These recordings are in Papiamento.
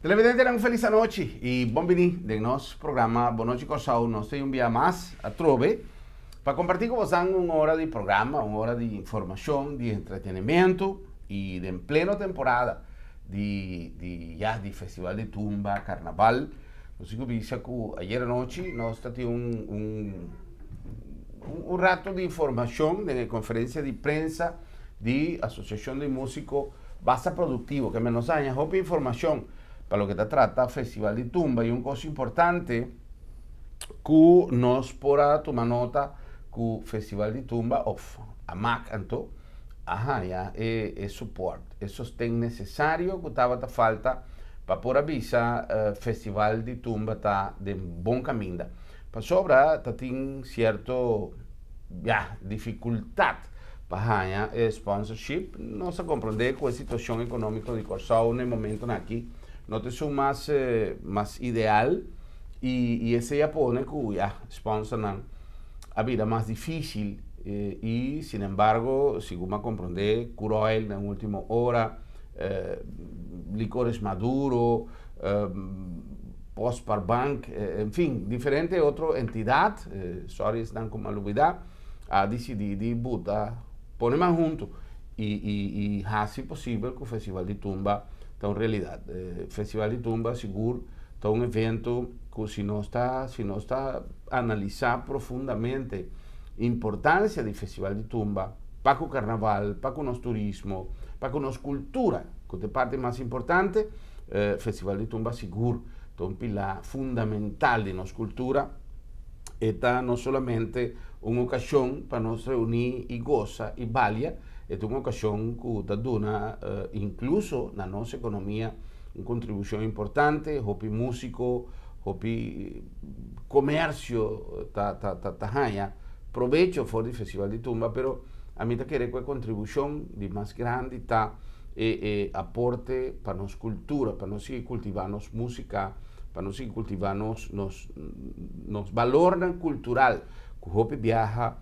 Televidentenan, felis anochi i bon bini den nos programa Bon Nochi Kòrsou. Nos tin un bia mas atrobe pa kompartí ku bosan un ora di programa, un ora di informashon, di entretenimentu i den pleno temporada di di ya di Festival di Tumba, Karnaval. Nos tin ku bisa ku ayer anochi nos ta tin un un un rato di informashon den e konferensia di prensa di Asosiashon di Músiko basta produktivo, ke nos haña hopi informashon pa loke ta trata Festival di Tumba i un kos importante ku nos por a tuma nota ku Festival di Tumba òf Amak anto a haña e e support, e sosten nesesario ku tabata falta pa por a bisa Festival di Tumba ta den bon kaminda. Pasobra ta tin sierto ya difikultat pa haña e sponsorship. Nos a komprondé ku e situashon ekonómiko di Kòrsou na e momentunan aki no ta esun mas mas ideal i i esei a pone ku ya sponsornan a bira mas difísil i sinembargo segun mi a komprondé Curoil na último ora, Licores Maduro, Posparbank, en fin, diferente otro entidat, sorry esnan ku mi a lubidá, a disidí di buta pone man huntu i i i hasi posibel ku Festival di Tumba ta un realidat. Festival di Tumba sigur ta un evento ku si nos ta si nos ta analisá profundamente importansia di Festival di Tumba pa ku karnaval, pa ku nos turismo, pa ku nos kultura, ku ta e parti mas importante, Festival di Tumba sigur ta un pilá fundamental di nos kultura. E ta no solamente un okashon pa nos reuní i gosa i balia, e ta un okashon ku ta duna inkluso na nos ekonomia un kontribushon importante. Hopi músiko, hopi komersio ta ta ta haña probecho for di Festival di Tumba, pero ami ta kere ku e kontribushon di mas grandi ta e e aporte pa nos kultura, pa nos sigui kultivá nos músika, pa nos sigui kultivá nos nos nos balornan kultural ku hopi biaha.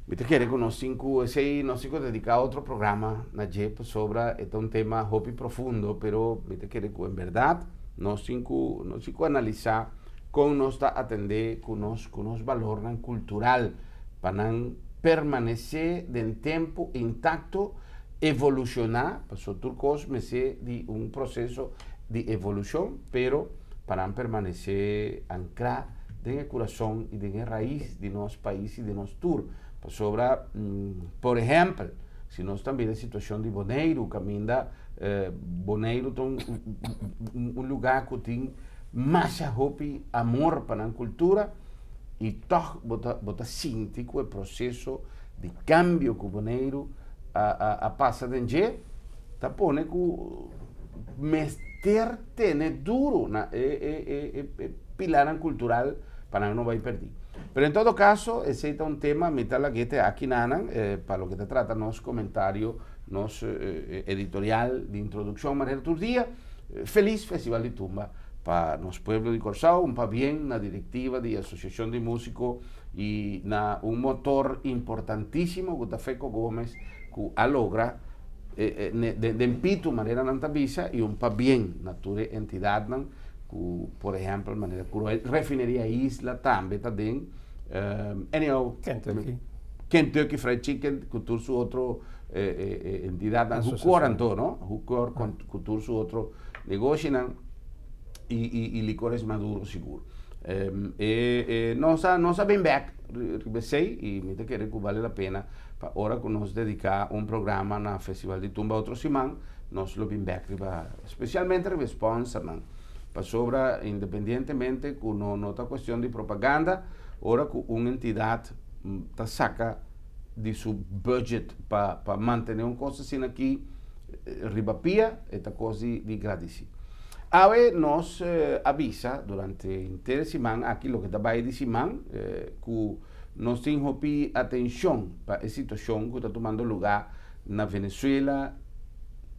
Mi ta kere ku nos tin ku esei nos tin ku dediká otro programa na dje pasobra e ta un tema hopi profundo, pero mi ta kere ku en bèrdat nos tin ku nos tin ku analisá kon nos ta atendé ku nos ku nos balornan kultural pa nan permanesé den tempu intakto, evolushoná, pasobra tur kos mester di un proseso di evolushon, pero pa nan permanesé ankrá den e kurason i den e rais di nos pais i di nos tur. Pasobra, por ehèmpel, si nos ta mira e situashon di Boneiru, kaminda Boneiru ta un lugá ku tin masha hopi amor pa nan kultura, i tòg bo ta bo ta sinti ku e proseso di kambio ku Boneiru a a a pasa den dje ta pone ku mester tene duru na e e e e e pilanan kultural pa nan no bai pèrdí. Pero en todo kaso esei ta un tema mi ta lag'é te aki nanan pa loke ta trata nos komentario, nos editorial di introdukshon manera tur dia. Felis Festival di Tumba pa nos pueblo di Kòrsou, un pabien na direktiva di Asosiashon di Músiko i na un motor importantísimo ku ta Feco Gomez ku a logra den pitu manera nan ta bisa i un pabien na tur e entidatnan ku por ehèmpel manera ku Refineria Isla tambe ta den anyhow Kentucky. Kentucky Fried Chicken ku tur su otro entidatnan, Hucor anto no, Hucor ku tur su otro negoshinan i Licores Maduro sigur. Nos a nos a bin bek riba esei i mi ta kere ku bale la pena pa ora ku nos dediká un programa na Festival di Tumba otro siman nos lo bin bek riba spesialmente riba e sponsornan pasobra independientemente ku no no ta kuestion di propaganda ora ku un entidat ta saka di su budget pa pa mantené un kos asina aki riba pia e ta kos di di gradisí. Awe nos a bisa durante henter e siman aki loke ta bai di siman ku nos tin hopi atenshon pa e situashon ku ta tumando lugá na Venezuela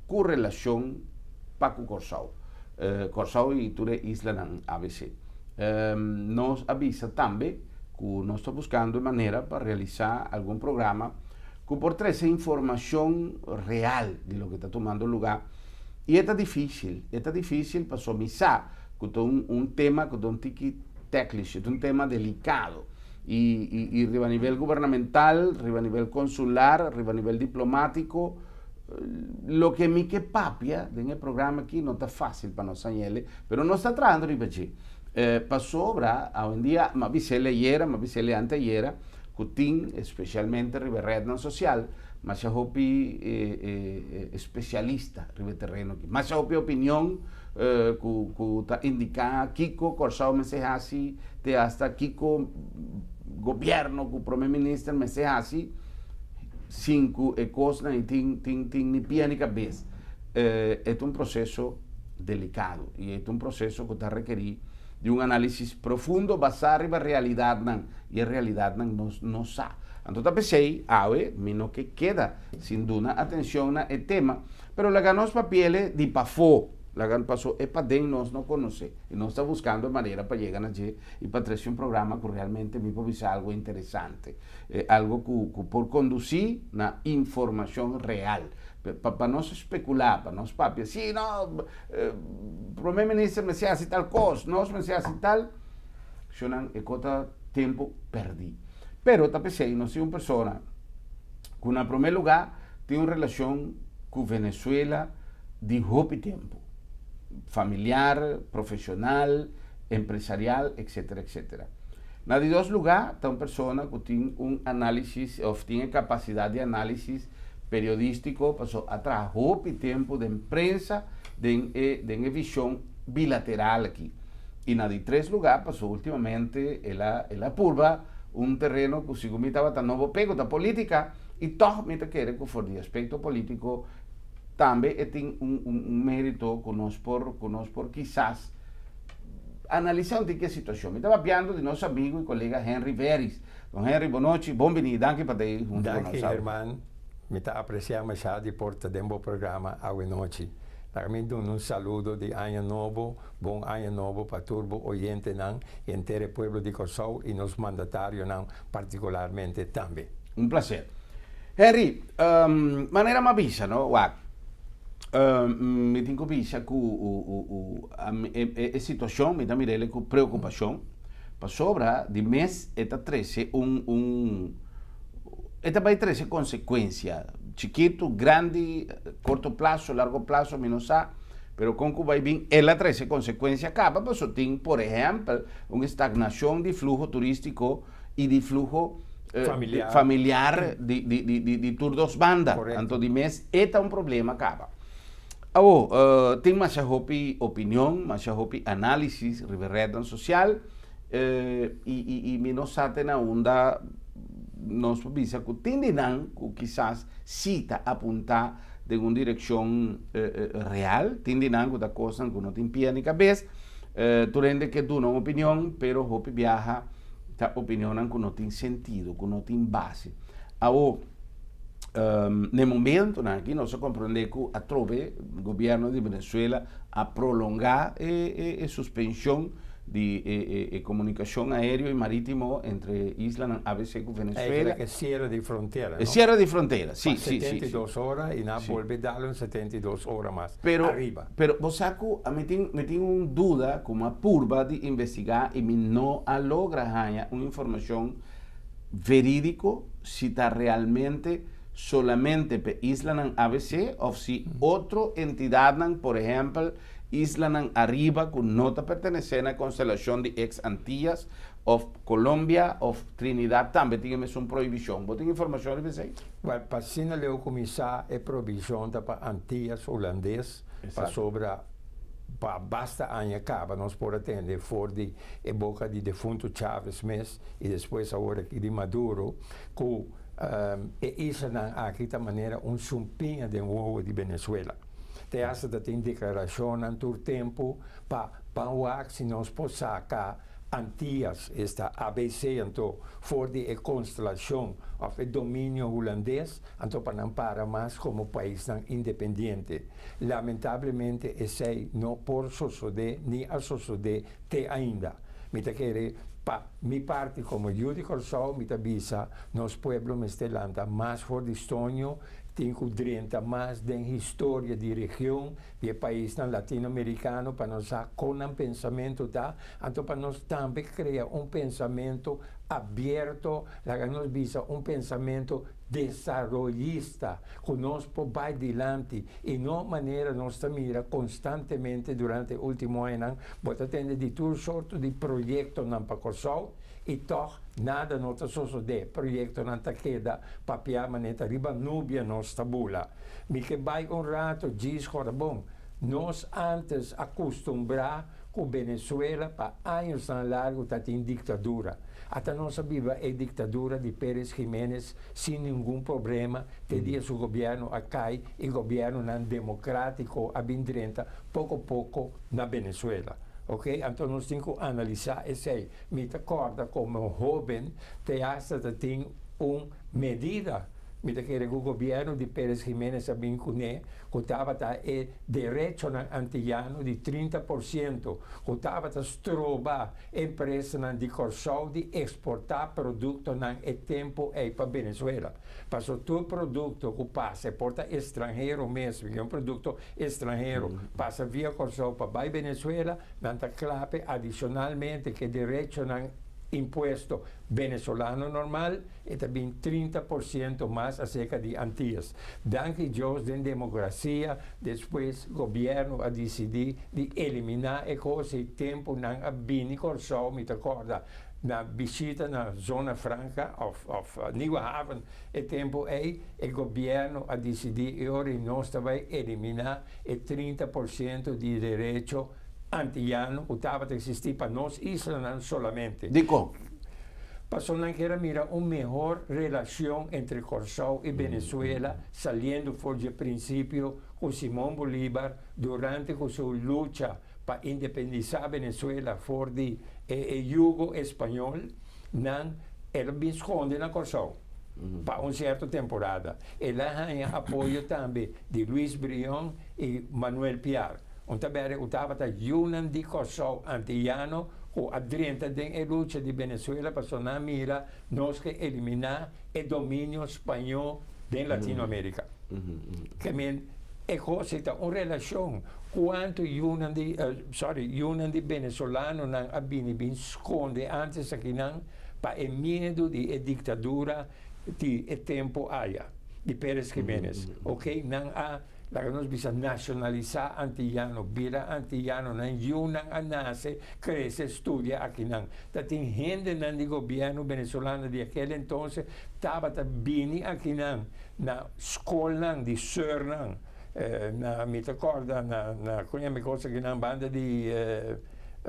ku relashon pa ku Kòrsou, Kòrsou i tur e islanan abc. Nos a bisa tambe ku nos ta buskando e manera pa realisá algun programa ku por trese informashon real di loke ta tumando lugá. I e ta difísil, e ta difísil pasobra mi sa ku ta un un tema ku ta un tiki tèknish, e ta un tema delikado. I i i riba nivel gubernamental, riba nivel konsular, riba nivel diplomátiko, loke mi ke papia den e programa aki no ta fásil pa nos hañ'el, pero nos ta trahando riba dje. Pasobra awendia, mi a bis'el ayera, mi a bis'el anteayera, ku tin espesialmente riba e rednan sosial masha hopi espesialista riba e tereno aki. Masha hopi opinion ku ku ta indiká kiko Kòrsou mester hasi te asta kiko gobièrnu ku prome minister mester hasi sin ku e kosnan ei tin tin tin ni pia ni kabes. E ta un proseso delikado i e ta un proseso ku ta rekerí di un análisis profundo basá riba realidatnan i e realidatnan nos no sa. Anto ta p'esei awe mi no ke keda sin duna atencion na e tema, pero laga nos papiele di pafó, laga paso e paden nos no conoce i nos ta buscando e manera pa yega na dje i pa trece un programa cu realmente mi por bisa algo interesante, algo cu cu por conduci na informacion real, pa pa nos specula, pa nos papia, si no, Prome Minister mester haci tal cos, nos mester haci tal. Shonnan e kota tempu pèrdí. Pero ta p'esei nos tin un persona ku na promé lugá tin un relashon ku Venezuela di hopi tempu, familiar, profeshonal, empresarial, etcetera, etcetera. Na di dos lugá ta un persona ku tin un análisis òf tin e kapasidat di análisis periodístiko pasobra a traha hopi tempu den prensa den e den e vishon bilateral aki. I na di tres lugá, paso últimamente el a el a purba un tereno ku sigun mi tabata nobo p'e ku ta polítika i tòg mi ta kere ku for di aspekto polítiko tambe e tin un un un mérito ku nos por ku nos por kisas analisá un tiki e situashon. Mi ta papiando di nos amigu i kolega Henry Veris. Don Henry, bon nochi, bon biní, danki pa ta ei huntu ku nos Danki awe. Herman. Mi ta apresiá mashá di por ta den bo programa awe nochi. Laga mi duna un saludo di Aña Nobo, bon Aña Nobo pa tur bo oyentenan i henter e pueblo di Kòrsou i nos mandatarionan partikularmente tambe. Un plaser. Henry, manera mi a bisa no, wak, mi tin ku bisa ku e situashon mi ta mir'el ku preokupashon pasobra di mes e ta trese un un E ta bai trese konsekuensia, chikitu, grandi, korto plaso, largo plaso, mi no sa, pero kon ku bai bin el a trese konsekuensia kaba, paso tin, por ehèmpel, un estagnashon di fluho turístiko i di fluho familiar di tur dos banda. Anto di mes e ta un problema kaba. Awo, tin masha hopi opinion, masha hopi análisis riba e rednan sosial i mi no sa te na unda nos por bisa ku tin di nan ku kisas si ta apuntá den un direkshon real, tin di nan ku ta kosnan ku no tin pia ni kabes. Tur hende ke duna un opinion, pero hopi biaha ta opinionnan ku no tin sentido, ku no tin base. Awor, na e momentonan aki nos a komprondé ku atrobe gobièrnu di Venezuela a prolongá e suspenshon di e komunikashon aéreo i marítimo entre islanan ABC ku Venezuela. E siere di frontera, no? E siere di frontera, si, si, si. Pa 72 ora i nan a bolbe dal un 72 ora mas ariba. Pero bo sa ku mi tin mi tin un duda ku mi a purba di investigá i mi no a logra haña un informashon verídiko si ta realmente solamente p'e islanan ABC òf si otro entidatnan, por ehèmpel, Islanan ariba ku no ta pertenesé na e konstelashon di eks Antillas òf Colombia òf Trinidad tambe tin e mesun prohibishon. Bo tin informashon riba esei? Wèl, pa asina leu kuminsá e prohibishon ta pa Antillas Hulandes pasobra pa basta aña kaba nos por a tende for di e boka di defuntu Chávez mes i despues awor aki di Maduro ku e islanan aki ta manera un sumpiña den wowo di Venezuela. Te hasta ta tin deklarashonnan tur tempu pa ban wak si nos por saka Antias, esta ABC anto, for di e konstelashon òf e dominio hulandes, anto pa nan para mas komo paisnan independiente. Lamentablemente esei no por sosodé ni a sosodé te ainda. Mi ta kere pa mi parti komo yu di Kòrsou mi ta bisa nos pueblo mester lanta mas for di stoño. Tin ku drenta mas den historia di region di e paisnan latinoamerikano pa nos sa kon nan pensamentu ta, anto pa nos tambe krea un pensamentu abierto, laga nos bisa un pensamentu desaroyista ku nos por bai dilanti i no manera nos ta mira konstantemente durante e ultimo añanan bo ta tende di tur sorto di proyektonan pa Kòrsou i tòg nada no ta sosodé, proyektonan ta keda papia manera riba nubia nos ta bula. Mi ke bai un rato djis kòrda bon, nos ántes a kustumbrá ku Venezuela pa añosnan largu ta tin diktadura. Ata nos a biba e diktadura di Pérez Jiménez sin ningun problema te dia su gobièrnu a kai i gobièrnunan demokrátiko a bin drenta poko poko na Venezuela. Ok, anto nos tin ku analisá esei. Mi ta kòrda komo hóben te asta ta tin un medida, mi ta kere ku gobièrnu di Pérez Jiménez a bin kuné, ku tabata e derechonan antiyano di 30% ku tabata stroba empresanan di Kòrsou di eksportá produktonan e tempu ei pa Venezuela. Paso tur produkto ku pasa, e por ta estranhero mes, un produkto estranhero, pasa via Kòrsou pa bai Venezuela, nan ta klape adishonalmente ku e derechonan impuesto venezolano normal, e ta bin 30% mas aserka di Antillas. Danki Dios den demokrasia despues gobièrnu a disidí di eliminá e kos ei tempu nan a bini Kòrsou mi ta kòrda na bishita na Zona Franka òf òf Nieuwe Haven e tempu ei e gobièrnu a disidí e ora ei nos ta bai eliminá e 30% di derecho antiyano ku tabata eksistí pa nos islanan solamente. Dikon? Pasobra nan kier a mira un mehor relashon entre Kòrsou i Venezuela saliendo for dje prinsipio ku Simon Bolívar durante ku su lucha pa independisá Venezuela for di e yugo español nan el a bin skonde na Kòrsou pa un sierto temporada. El a haña apoyo tambe di Luis Brion i Manuel Piar. Un ta bèrdè ku tabata yunan di Kòrsou antiyano ku a drenta den e lucha di Venezuela pasobra nan a mira nos ke eliminá e dominio spañó den Latinoamérika. Ke men e kos ei ta un relashon kuantu yunan di sorry yunan di venezolanonan a bini bin skonde antes akinan pa e miedu di e diktadura di e tempu aya di Pérez Jiménez. Oke nan a Laga nos bisa nacionalisa antiyano, bira antiyano, nan yiunan a nace, crece, studia akinan. Ta tin hendenan di gobierno venezolano di aquel entonces tabata bini akinan na scolnan di soeurnan, na mi ta corda na na con yama e cos akinan banda di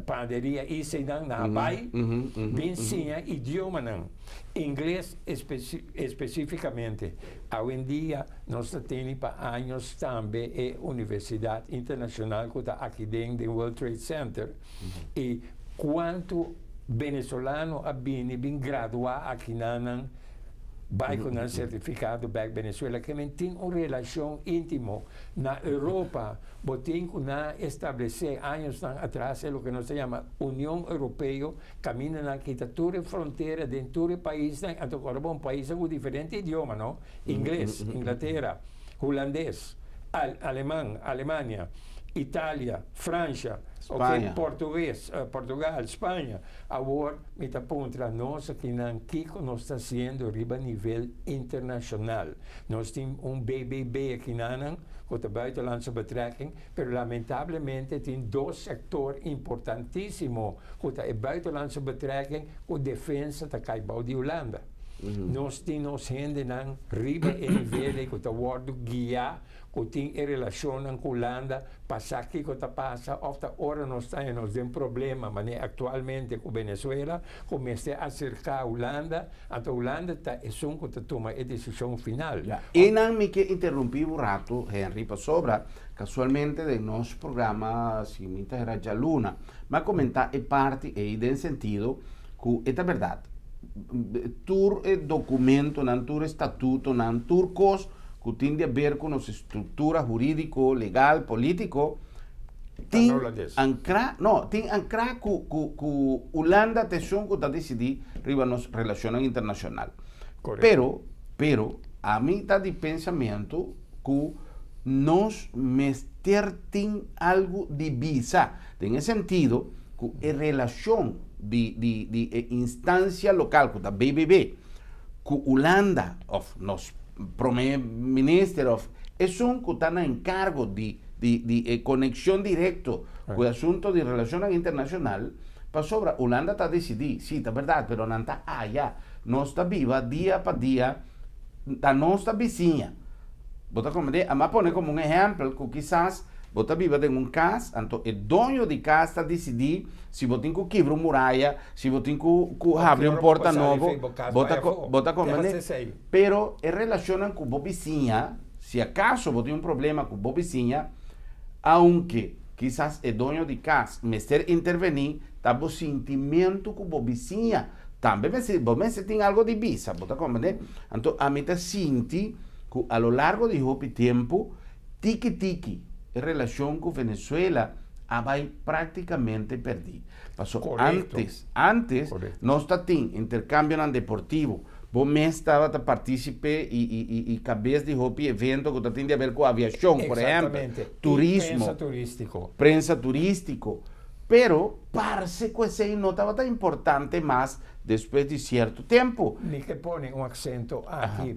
panaderia Iseinan na Habay bin siña idiomanan, ingles especificamente. Awendia nos ta teni pa años tambe e Universidad Internacional cu ta aki den den World Trade Center y cuanto venezolano a bini bin gradua aki nan nan bay cu nan certificado bek Venezuela ke men tin un relacion intimo. Na Europa bo tin cu nan a establece añosnan atras e loke nos ta yama Union Europeo Caminda nan kita tur e frontera den tur e paisnan, anto ora bo un paisnan cu diferente idioma no, ingles, Inglatera, hulandes, aleman, Alemania, Italia, Francia, ok, portugues, Portugal, Spaña. Awor mi ta puntra nos akinan kico nos ta haciendo riba nivel internacional. Nos tin un BBB akinanan cu ta Buitenlandse Betrekking, Pero lamentablemente tin dos sector importantisimo cu ta e buitenlandse betrekking cu defensa ta cay bao di Hulanda. Nos tin nos hendenan riba e nivel ey cu ta wordo guia cu tin e relacionnan cu Hulanda pa sa kico ta pasa of ta ora nos ta haña nos den problema manera actualmente cu Venezuela cu mester acerca Hulanda anto Hulanda ta esun cu ta tuma e decision final. Ya, eynan mi ke interrumpí un rato, Henry, pasobra casualmente den nos programa si mi ta hera djaluna, mi a comentá e parti ey den sentido cu e ta berdad, tur e documentonan, tur e statutonan, tur cos cu tin di haber cu nos estructura huridico, legal, politico, tin ancra, no, tin ancra cu, cu, cu Hulanda ta esun cu ta dicidi riba nos relacionnan internacional. Pero, pero. Ami ta di pensamentu ku nos mester tin algu di bisa den e sentido ku e relashon di di di e instansia lokal ku ta BBB ku Hulanda òf nos prome minister òf esun ku ta na enkargo di di di e konekshon direkto ku e asunto di relashonnan internashonal pasobra Hulanda ta disidí, sí ta bèrdat pero nan ta aya nos ta biba dia pa dia. Ta nos ta bisiña. Bo ta komprendé? Ami a pone komo un ehèmpel ku kisas bo ta biba den un kas, anto e doño di kas ta disidí si bo tin ku kibra un muraya, si bo tin ku ku habri un porta nobo. Bo ta bo ta komprendé? Pero e relashonnan ku bo bisiña, si akaso bo tin un problema ku bo bisiña, aunke kisas e doño di kas mester intervení, ta bo sintimentu ku bo bisiña Tambe mester, bo mester tin algo di bisa, bo ta comprende? Anto ami ta sinti cu a lo largo di hopi tempo, tiki tiki e relacion cu Venezuela a bay practicamente perdi. Paso antes, antes nos ta tin intercambionan deportivo, bo mes tabata participe y y y y cabes di hopi evento cu ta tin di haber cu aviacion, por ehempel, turismo, Prensa turistico. Prensa turistico. Pero parse ku esei no tabata importante mas despues di sierto tempu. Mi ke pone un aksento aki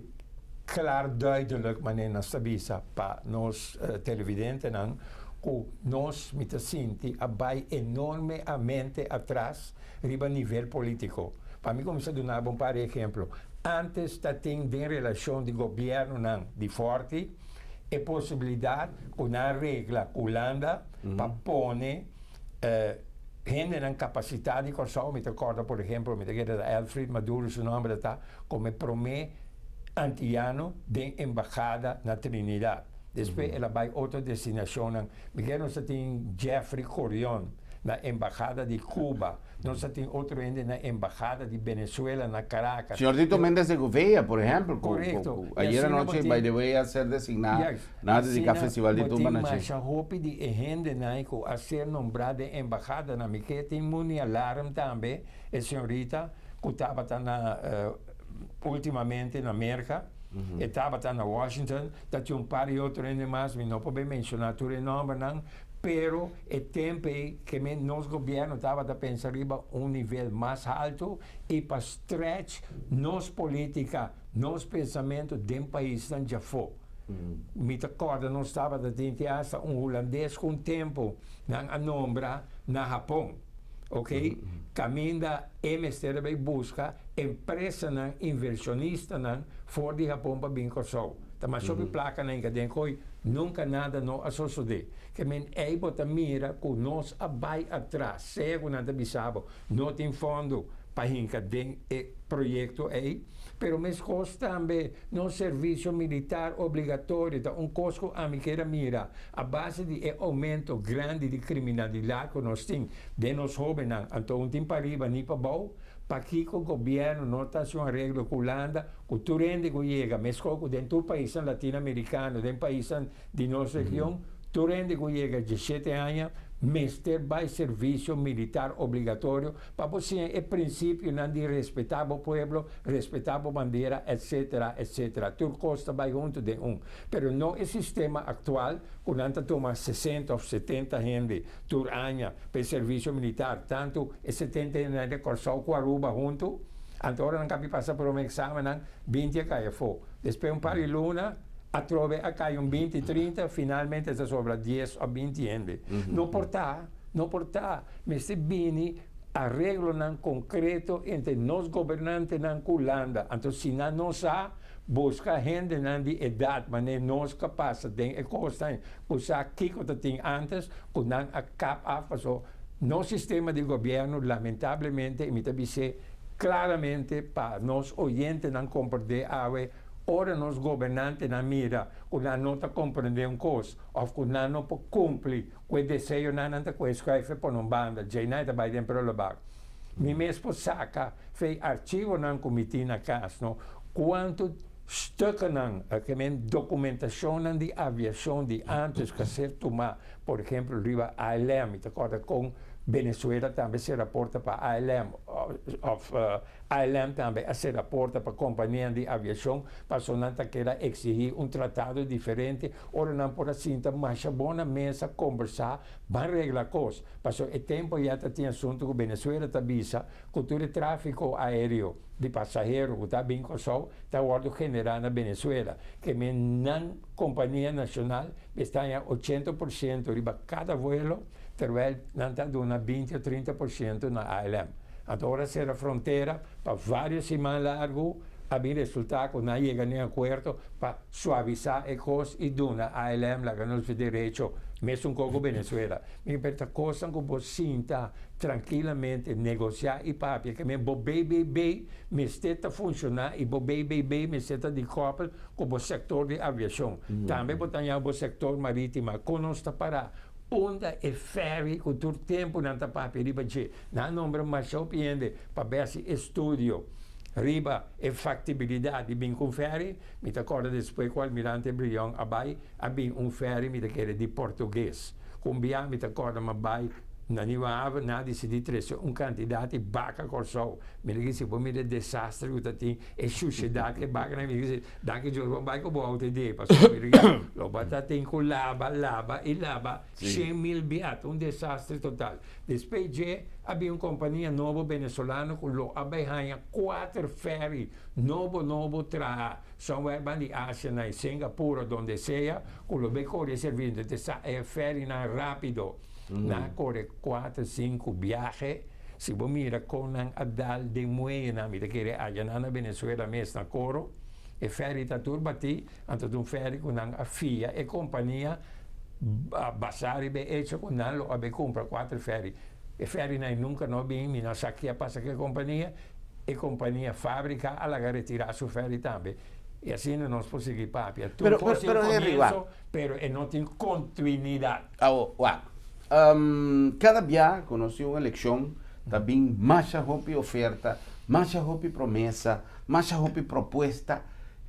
klar duidelijk manera nos ta bisa pa nos televidentenan ku nos mi ta sinti a bai enormeamente atras riba nivel politiko. Pa mi kuminsá duna bo un par di ehemplo. Antes ta tin den relashon di gobièrnunan di Forti e posibilidat ku nan regla ku Hulanda pa pone hendenan kapasitá di Kòrsou, mi ta kòrda por ehempel, mi ta kere ta Elfried Maduro su nòmber ta ta, komo e promé antiyano den embahada na Trinidad. Despues el a bai otro destinashonnan. Mi kere nos ta tin Jeffrey Corion na embahada di Cuba. Nos a tin otro hende na embahada di Venezuela na Caracas. Señor Tito Mendez de Gouveia, por ehempel, cu Correcto. cu ayer anochi, by the way, a ser designa na dedica Festival di Tumba na Bo tin masha hopi di e hendenan cu a ser nombra den embahadanan. Mi ke tin Muni Alarm tambe, e señorita cu tabata na ultimamente na Merca, e tabata na Washington, ta tin un par di otro hende mas, mi no por bay menciona tur e nombernan, Pero e tempo ei ke men nos gobierno tabata pensa riba un nivel mas halto i pa stretch nos politica, nos pensamento den paisnan djafó. Mi ta corda nos tabata tin te hasta un hulandes cu un tempo nan a nombra na Japon, ok, caminda e mester a bay busca empresanan, inversionistanan for di Japon pa bin Corsou. Ta mas hopi placa nan hinca den kooi, nunca nada no a sosode. Ke men ei bo ta mira ku nos a bai atras, sea ku nan ta bisa bo no tin fondo pa hinca den e proyecto ei, pero meskos tambe nos servicio militar obligatorio ta un kos ku ami kier a mira a base di e aumento grandi di kriminalidad ku nos tin den nos hobennan, anto un tin pariba ni pabou, pakiko gobierno no ta hasi un areglo ku Hulanda ku tur hende ku yega, meskos ku den tur paisnan latinoamerikano, den paisnan di nos region, tur hende ku yega diesshete aña mester bai servisio militar obligatorio pa bo siña e prinsipionan di respetá bo pueblo, respetá bo bandera, etsetera, etsetera. Tur kos ta bai huntu den un. Pero no e sistema aktual ku nan ta tuma sesenta òf setenta hende tur aña pa e servisio militar, tantu e setenta hendenan di Kòrsou ku Aruba huntu. Anto ora nan kabi pasa prome eksamennan, binti a kai afó. Despues un par di luna, atrobe a kai un binti, trinta, finalmente ta sobra dies òf binti hende. No por ta, no por ta. Mester bini areglonan konkreto entre nos gobernantenan ku Hulanda. Anto si nan no sa, buska hendenan di edat manera nos ka pasa den e kosnan ku sa kiko ta tin antes ku nan a kap af paso nos sistema di gobièrnu lamentablemente i mi ta bis'é klaramente pa nos oyentenan komprendé awe ora nos gobernantenan mira ku nan no ta komprendé un kos òf ku nan no por kumpli ku e deseonan nan ta kohe skuif e pone un banda djei nan e ta bai den prulebak. Mi mes por saka fei archivonan ku mi tin na kas no kuantu. Stukkennan, ke men dokumentashonnan di aviashon di antes ku a ser tumá, por ehempel riba ALM, mi ta kòrda kon Venezuela tambe sera porta pa ALM òf ALM tambe a sera porta pa kompanianan di aviashon pasobra nan ta keda eksihí un tratado diferente ora nan por a sinta masha bon na mesa kombersá ban regla kos pasobra e tempu ya ta tin asuntu ku Venezuela ta bisa ku tur e tráfiko aéreo di pasahero ku ta bin Kòrsou ta wòrdu generá na Venezuela, ke men nan kompania nashonal mester haña 80% riba kada vuelo, terwijl nan ta duna 20 o 30% na ALM. Anto ora sera frontera pa vários siman largu a bin resultá ku nan yega na un akuerdo pa suavisá e kos i duna ALM laga nos derecho mesun kos ku Venezuela. Mi pero ta kosnan ku bo sinta trankilamente negosiá i papia ke men bo BBB mester ta funshoná i bo BBB mester ta di kòpel ku bo sektor di aviashon. Tambe bo ta haña bo sektor marítima. Kon nos ta pará? Unda e ferry ku tur tempu nan ta papia riba dje? Nan a nombra masha hopi hende pa bèsi estudio riba e faktibilidat di bin ku un ferry. Mi ta kòrda despues ku Almirante Brion a bai, a bin un ferry mi ta kere di portugues. Ku un bia mi ta kòrda mi a bai na Nieuwe Haven, nan a disidí trese un kantidat di baka Kòrsou. Mi ta kisi bo mira e desastre ku ta tin, e shushedat ku e bakanan mi ta kisi danki Dios bo a bai ku bo outo e dia pasobra mi ta kisi lo bo ta tin ku laba, laba i laba 100,000 bia. Ta un desastre total. Despues dje a bin un kompania nobo venezolano ku lo a bai haña kuater ferry nobo nobo traha somewhere ban di Asia na Singapur o donde sea ku lo bay kore e servisio te sa e ferrynan rapido nan a kore kuater sinku biahe si bo mira kon nan a dal den mueyenan mi ta kere aya nan na Venezuela mes na Coro e ferry ta tur bati anto ta un ferry ku nan a fia e kompania basa riba e hecho ku nan lo a bay kumpra kuater ferry e ferrynan nunka no bin mi no sa ke a pasa ku e kompania. E kompania fábrika a laga retirá su ferry tambe. I asina nos por sigui papia. Tur Pero, kos pero, tin pero Henry, komienso, wak. pero e no tin kontinuidat. Awo, wak. Kada bia ku nos tin un elekshon, ta bin masha hopi oferta, masha hopi promesa, masha hopi propuesta,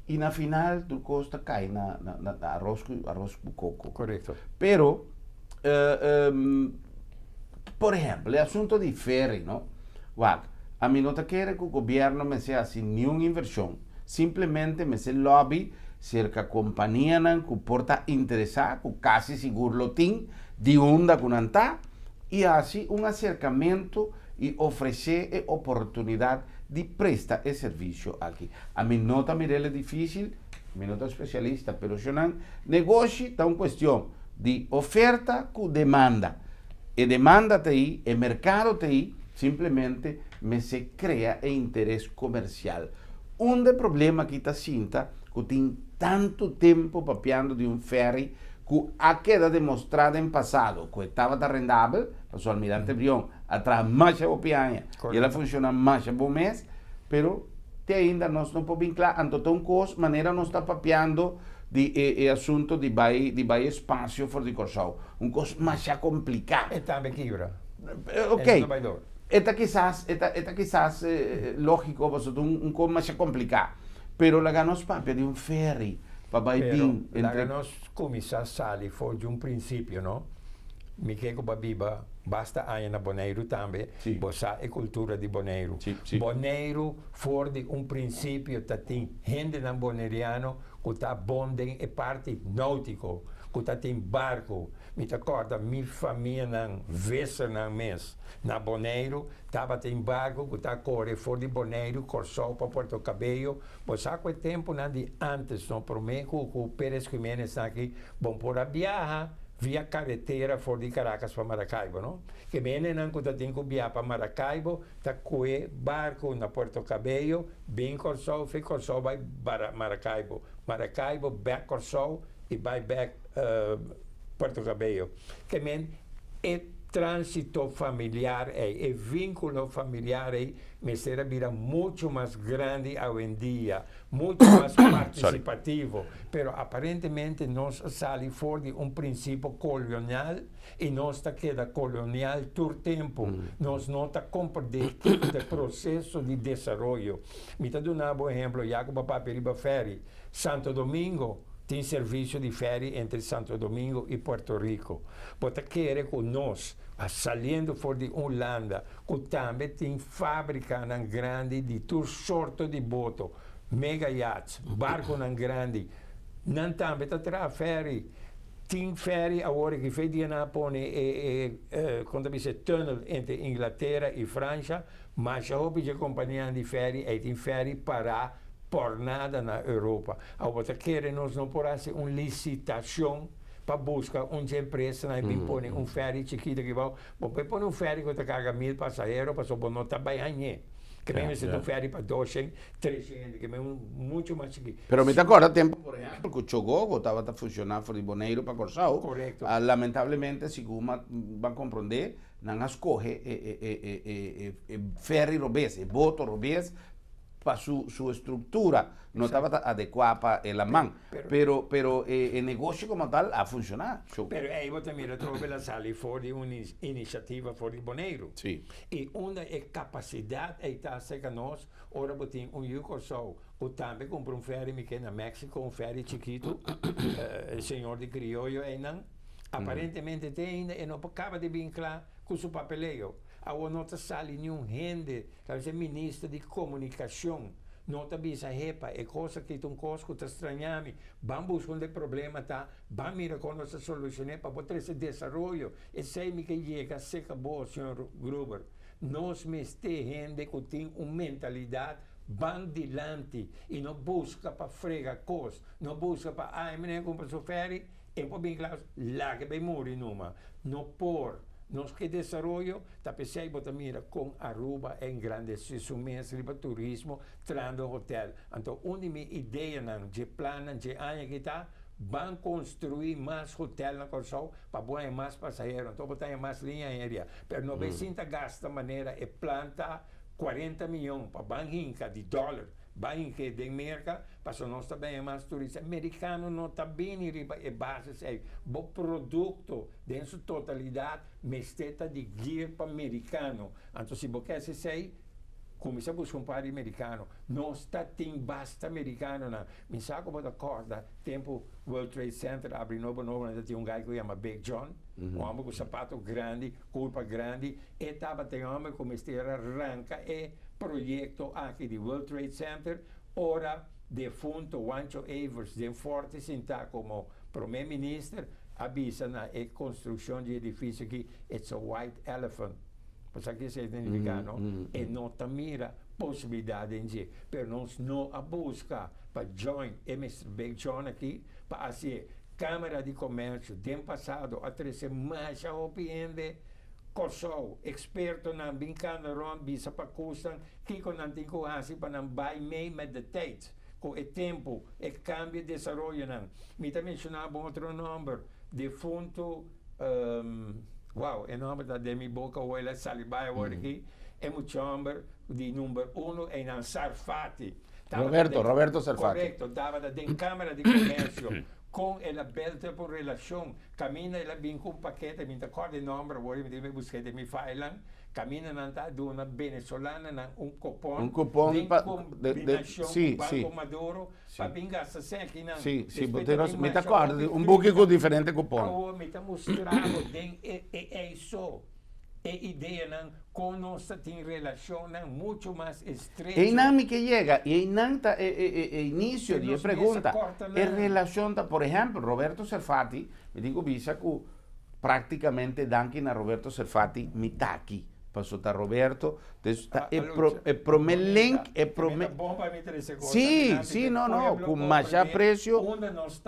i na final tur kos ta kai na, na, na, na aros ku, aros ku koko. Korekto. Pero, Por ehempel, e asunto di ferry, no? Wak, ami no ta kere ku gobierno mester hasi niun invershon, simplemente mester lobby serka kompanianan ku por ta interesá, ku kasi sigur lo tin, di unda ku nan ta, i hasi un aserkamentu i ofresé e oportunidat di presta e servisio aki. Ami no ta mir'el difísil, mi no ta spesialista, pero shonnan, negoshi ta un kuestion di oferta ku demanda. E demanda ta ei, e merkado ta ei, simplemente mester krea e interes komersial. Unda e problema aki ta sinta ku tin tantu tempu papiando di un ferry ku a keda demostrá den pasado ku e tabata rendabel, pasobra Almirante Brion a traha masha hopi aña i el a funshoná masha bon mes, pero te ainda nos no por bin kla. Anto ta un kos manera nos ta papiando di e e asunto di bai di bai espasio for di Kòrsou, un kos masha kompliká. E tambe kibra. Ok, E no ta bai dor. e ta kisas e ta e ta kisas lógiko pasobra ta un un kos masha kompliká, pero laga nos papia di un ferry pa bai Pero bin laga entre. nos kuminsá sali for di un prinsipio, no? Mi ke ku bo a biba basta aña na Boneiru tambe, bo sa e kultura di Boneiru. Boneiru for di un prinsipio ta tin hendenan boneriano ku ta bon den e parti nóutiko, ku ta tin barku. Mi ta kòrda mi famianan, Vissernan mes, na Boneiru tabatin barku ku ta kore for di Boneiru, Kòrsou pa Puerto Cabello. Bo sa ku e tempunan di ántes, no, promé ku ku Perez Jimenez aki, bo por a biaha via karetera for di Caracas pa Maracaibo, no? Ke bendenan ku ta tin ku biaha pa Maracaibo ta kue barku na Puerto Cabello, bin Kòrsou, fi Kòrsou bai Maracaibo, Maracaibo bèk Kòrsou i bai bèk Puerto Cabello. Ke men e. tránsito familiar ei, e vínkulo familiar ei mester a bira muchu mas grandi awendia, muchu mas partisipativo. Pero aparentemente nos a sali for di un prinsipio kolonial i nos ta keda kolonial tur tempu. Nos no ta komprendé kiko ta e proseso di desaroyo. Mi ta duna bo ehemplo, ya ku bo a papia riba fèri. Santo Domingo tin servisio di fèri entre Santo Domingo i Puerto Rico. Bo ta kere ku nos, saliendo for di Hulanda, ku tambe tin fábrikanan grandi di tur sorto di boto, mega yachts, barkonan grandi, nan tambe ta traha fèri. Tin fèri awor aki fe dia nan a pone e e kon ta bisa e tunnel entre Inglatera i Fransha, masha hopi dje kompanianan di fèri ei tin fèri pará pòrnada na Europa. Awor bo ta kere nos no por hasi un lisitashon pa buska un dje empresanan i bin pone un fèri chikitu aki bou? Bo por pone un fèri ku ta karga mil pasahero pasobra bo no ta bai hañ'é. Ke men mester ta un fèri pa doshen, treshen hende, ke men un muchu mas chikí. Pero mi ta kòrda tempu, por ehèmpel, ku Chogogo tabata funshoná for di Boneiru pa Kòrsou. Korekto. Lamentablemente, segun mi a komprondé, nan a skohe e fèri robes, e boto robes, pa su su estructura no tabata adecua pa e laman, pero pero e negocio como tal a funciona. Pero ey bo ta mira trobe la sali for di un iniciativa for di Boneiru. Si. Y unda e capacidad ey ta acerca nos ora bo tin un yu Corsou cu tambe cumpra un ferry mi ke na Mexico un ferry chikitu e señor di crioyo eynan aparentemente te ainda e no por caba di bin cla cu su papeleo. Awor no ta sali niun hende. Tal e minister di komunikashon no ta bisa hepa e kos aki ta un kos ku ta straña mi, ban buska unda e problema ta, ban mira kon nos ta solushon'é pa bo trese desaroyo. Esei mi ke yega seka bo, señor Gruber. Nos mester hende ku tin un mentalidat ban dilanti i no buska pa frega kos, no buska pa ai meneer kumpra su fèri, e por bin kla, laga e bai muri numa. No por. Nos ke desaroyo. Ta p'esei bo ta mira kon Aruba a engrandesé su mes riba turismo trahando hotel. Anto un di mi ideanan dje plannan dje aña aki ta ban konstruí mas hotel na Kòrsou pa bo haña mas pasahero. Anto bo ta haña mas liña aérea. Pero no bay sinta gasta manera e plan ta kuarenta miyon pa ban hinka di dòler ban hink'é den Merka pasobra nos ta bini mas turista. Merikano no ta bini riba e basis ei. Bo produkto den su totalidat mester ta di gear pa merikano. Anto si bo ke hasi esei, kuminsá buska un par di merikano. Nos ta tin basta merikanonan. Mi sa ku bo ta kòrda tempu World Trade Center a abri nobo nobo nan ta tin un gai ku yama Big John, un hòmber ku sapato grandi, kurpa grandi. E tabata e hòmber ku mester a ranka e proyekto aki di World Trade Center ora defunto Wancho Evers den Forti sintá komo promé minister. A bisa na e construccion di edificio aki, it's a white elephant. Bo sa kico esey significa, no? E no ta mira posibilidad den dje. Pero nos no a busca pa join e Mister Big John aki pa haci'e. Camara di Comercio den pasado a trece masha hopi hende Corsou, expertonan bin cana rond bisa pa cosnan kico nan tin cu haci pa nan bay mee met de tijd. Ku e tempu, e kambio e desaroyonan. Mi ta menshoná bo otro nòmber, defuntu, wow, e nòmber ta den mi boka awor, el a sali bai awor aki, e muchòmber di number uno einan, Sarfati. Roberto, Roberto Sarfati. Korekto, tabata den Kámara di Komersio. Kon el a bèlta pa un relashon, kaminda el a bin ku un pakete, mi ta kòrda e nòmber awor, mi tin ku busk'é den mi failan. Caminda nan ta duna venezolananan un cupon Un cupon den pa combinacion sí, cu sí. Banco Maduro pa bin gasta sekinan. Sí, sí, bo Despues tin ta razon. bin Mi ta masha corda hopi di un buki crítica. cu diferente cupon. Awor mi ta mustra bo den e e eiso e ideanan con nos ta tin relacionnan mucho mas estrecho. Einan mi ke yega y einan ta e e e e inicio Te di e nos mesa pregunta. corta E nan. relacion ta, por ehempel, Roberto Serfati, mi tin cu bisa cu Práktikamente danki na Roberto Serfati mi ta aki. Paso ta Roberto, des ta e pro, e promé link, e promé. Sí, sí, no, no, ku masha apresio,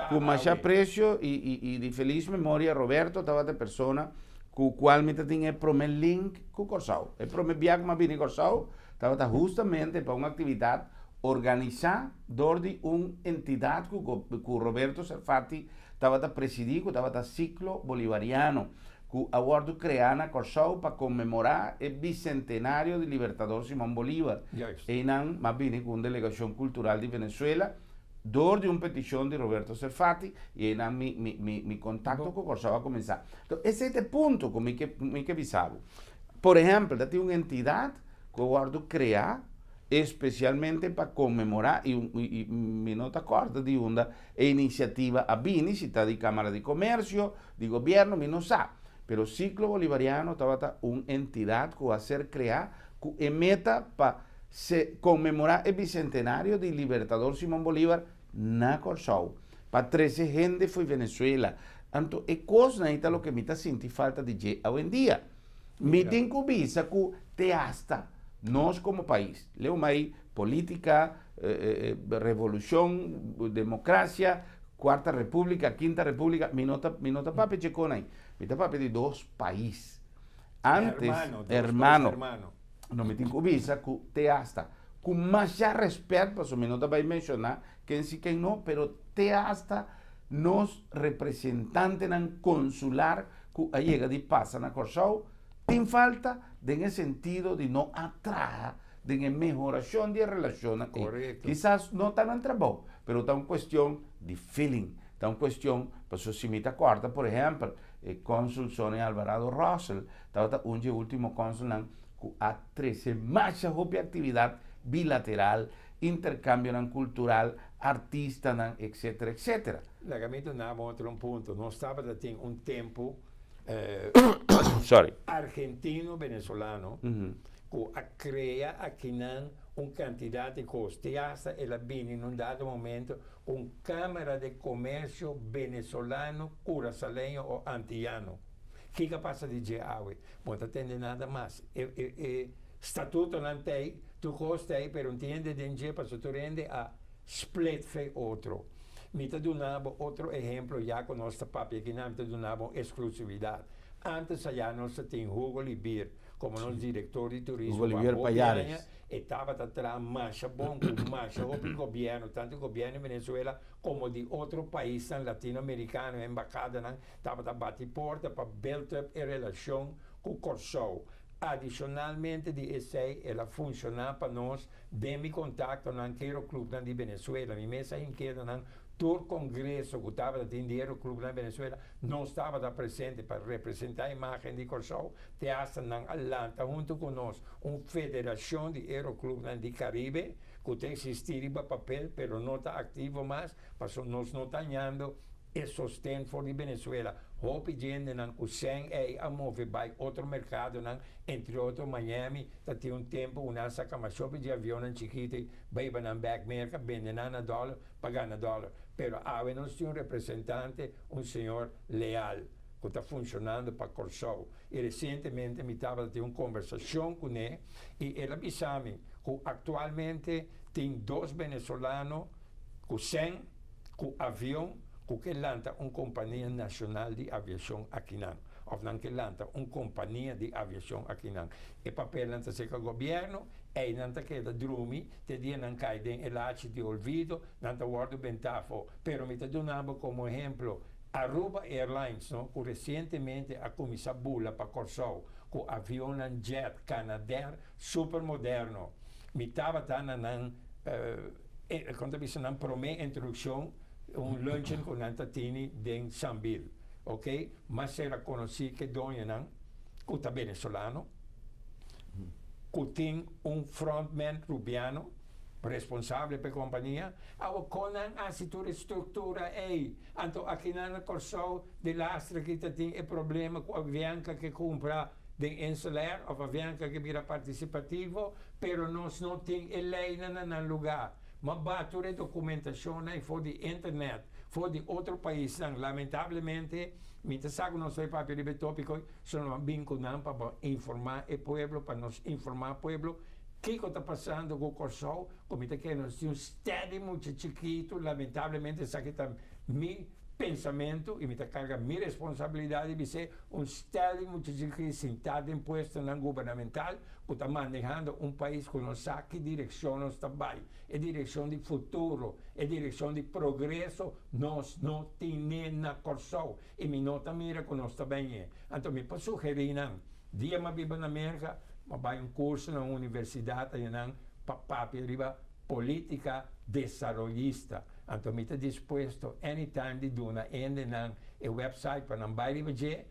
ku masha apresio i, i, i di felis memoria Roberto tabata e persona ku kual mi ta tin e promé link ku Kòrsou. E promé bia ku mi a bini Kòrsou tabata hustamente pa un aktividat organisá dor di un entidat ku, ku Roberto Serfati Tabata presidí ku tabata Siklo Bolivariano. Ku a wòrdu kreá na Kòrsou pa konmemorá e bisentenario di Libertador Simón Bolívar. Einan m'a bini ku un delegashon kultural di Venezuela dor di un petishon di Roberto Serfati i einan mi mi mi mi kontakto ku Kòrsou a kuminsá. Enton esei ta e punto ku mi ke mi ke bisa bo. Por ehèmpel ta tin un entidat ku a wòrdu kreá espesialmente pa konmemorá i i mi no ta kòrda di unda e inisiativa a bini, si ta di Kámara di Komersio, di gobierno mi no sa, pero Ciclo Bolivariano tabata un entidad cu a ser crea cu e meta pa se conmemora e bicentenario di Libertador Simon Bolivar na Corsou, pa trece hende fo'i Venezuela. Anto e cosnan ei ta loke mi ta sinti falta di dje awendia. Mi tin cu bisa cu te hasta nos como pais, leu mai politica, revolucion, democracia, Cuarta República, Quinta República, mi no ta, mi no ta papia dje con ai. Mi ta papia di dos pais. Antes, Hermano, dos hermano, pais hermano. No mi tin cu bisa cu te hasta, cu masha respet, pasobra mi no ta bay menciona ken si ken no, pero te hasta nos representantenan consular cu a yega di pasa na Corsou, tin falta den e sentido di no a traha den e mehoracion di e relacionnan ey. Kisas no ta nan trabou, pero ta un cuestion di feeling, ta un cuestion, pasobra si mi ta corda por ehempel e consul Sonny Alvarado Russell tabata un dje ultimo consulnan cu a trece masha hopi actividad bilateral, intercambionan cultural, artistanan, etcetera, etcetera. Laga mi duna bo otro un punto. Nos tabata tin un tempo Sorry. Argentino-venezolano ku a krea akinan un kantidat di kos. Te asta el a bini na un dado momento ku un Kámara de Komersio Venezolano, Kurasaleño o Antiyano. Kiko a pasa di dje awe? Bo no ta tende nada mas. E e e statutonan ta ei, tur kos ta ei, pero no tin hende den dje pasobra tur hende a split fe otro. Mi ta duna bo otro ehemplo ya ku nos ta papia akinan, mi ta duna bo un eksklusividat. Antes aya nos ta tin Hugo Libier. Komo nos direktor di turismo pa hopi aña, e tabata traha masha bon ku masha hopi gobièrnu, tantu gobièrnu di Venezuela komo di otro paisnan latinoamerikano, embahadanan tabata bati porta pa build up e relashon ku Kòrsou. Adishonalmente di esei el a funshoná pa nos den mi kontaktonan ku aeroclubnan di Venezuela. Mi mes a hinkeda nan tur kongreso ku tabata tin di aeroclubnan di Venezuela, nos tabata presente pa representá imágen di Kòrsou. Te hasta nan a lanta huntu ku nos un federashon di aeroclubnan di Karibe ku ta eksistí riba papel pero no ta aktivo mas pasobra nos no ta hañando e sosten for di Venezuela. Hopi djendenan ku sèn ei a move bai otro merkadonan, entre otro Miami, ta tin un tempu ku nan a saka mashopi dje avionnan chikitu ei bai hiba nan bèk Merka, bende nan na dòler pa gana dòler. Pero awe nos tin un representante, un señor Leal. ku ta funshonando pa Kòrsou i resientemente mi tabata tin un kombersashon kuné i el a bisa mi ku aktualmente tin dos venezolano ku sèn ku avion ku ke lanta un kompania nashonal di aviashon akinan òf nan ke lanta un kompania di aviashon akinan. E papelnan ta serka gobièrnu, einan ta keda drumi te dia nan kai den e lachi di olvido, nan ta wòrdu bentá afó. Pero mi ta duna bo komo ehemplo Aruba Airlines no ku resientemente a kuminsá bula pa Kòrsou ku avionnan jet Canadair super moderno. Mi tabata na nan kon ta bisa nan promé introdukshon un luncheon ku nan ta tini den Sambil ok mas sera konosí ke doñonan ku ta venezolano ku tin un frontman rubiano responsable pa e kompania. Awo kon nan hasi tur e struktura ei? Anto akinan na Kòrsou di lastre ki ta tin e problema ku Avianca ke kumpra den Inselair òf Avianca ke bira partisipativo, pero nos no tin e leinan na nan lugá. Ma ba tur e dokumentashonnan ei for di internet, for di otro paisnan. Lamentablemente mi ta sa ku nos ta papia riba e tópiko ei, so nos a bin ku nan pa bo informá e pueblo, pa nos informá pueblo kiko ta pasando ku Kòrsou. Ku mi ta kere nos tin un steady mucha chikitu, lamentablemente esaki ta mi pensamentu i mi ta karga mi responsabilidat di bis'é un stel di mucha chikí sintá den puestonan gubernamental ku ta manehando un pais ku no sa ki direkshon nos ta bai, e direkshon di futuro, e direkshon di progreso nos no tine na Kòrsou i mi no ta mira ku nos ta bai. Anto mi por sugerí nan, dia mi a biba na Merka, mi a bai un kurso na un universidat ayanan pa papia riba polítika desaroyista. Anto mi ta dispuesto anytime di duna hendenan e website pa nan bai riba dje.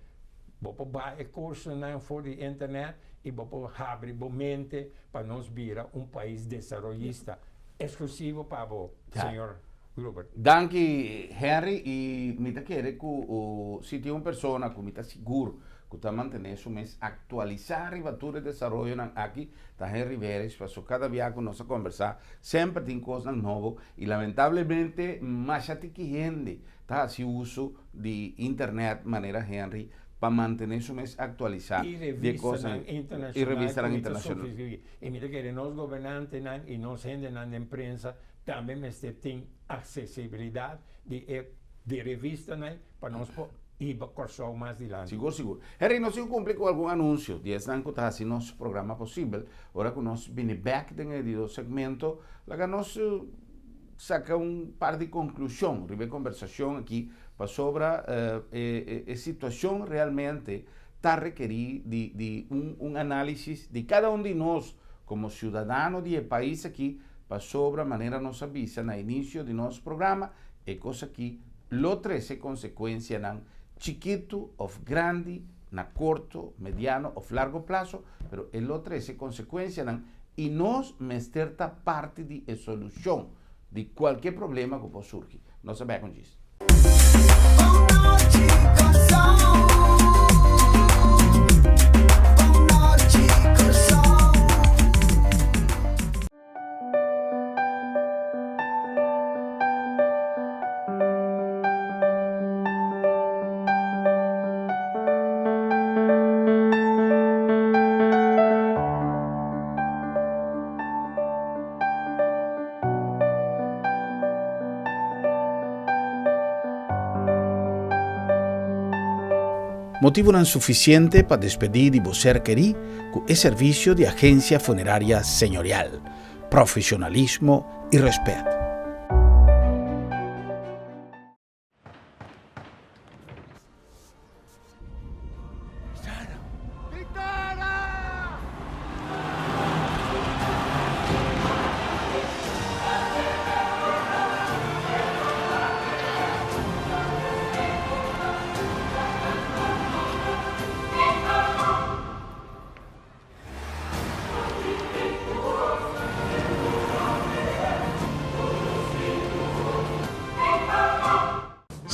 Bo por baha e kursonan for di internet i bo por habri bo mente pa nos bira un pais desaroyista. Eksklusivo pa bo, señor Gruber. Danki Henry i mi ta kere ku si tin un persona ku mi ta sigur ku ta mantené su mes aktualisá riba tur e desaroyonan aki ta Henry Veres paso kada bia ku nos a kombersá semper tin kosnan nobo i lamentablemente masha tiki hende ta hasi uso di internet manera Henry pa mantené su mes aktualisá I di e revistanan kosnan i internashonal ku revistanan mi ta internashonal. sufri i mi ta kere nos gobernantenan i nos hendenan den prensa Tambe mester tin aksesibilidat di e di revistanan pa nos por hiba Kòrsou mas dilanti. Sigur sigur. Henry, nos tin ku kumpli ku algun anunsio di esnan ku ta hasi nos programa posibel. Ora ku nos bini bèk den e di dos segmento, laga nos saka un par di konklushon riba e kombersashon aki pasobra e e situashon realmente ta rekerí di di un un análisis di kada un di nos komo siudadano di e pais aki. Pasobra manera nos a bisa na inicio di nos programa, e cos aki lo trece consecuencianan chikitu of grandi na corto, mediano of largo plazo, pero e lo trece consecuencianan y nos mester ta parti di e solucion di cualkier problema cu por surgi. Nos a bek un djis. Motibunan sufisiente pa despedí di bo ser kerí ku e servisio di Agensia Funeraria Señorial, profesionalismo i rèspèt.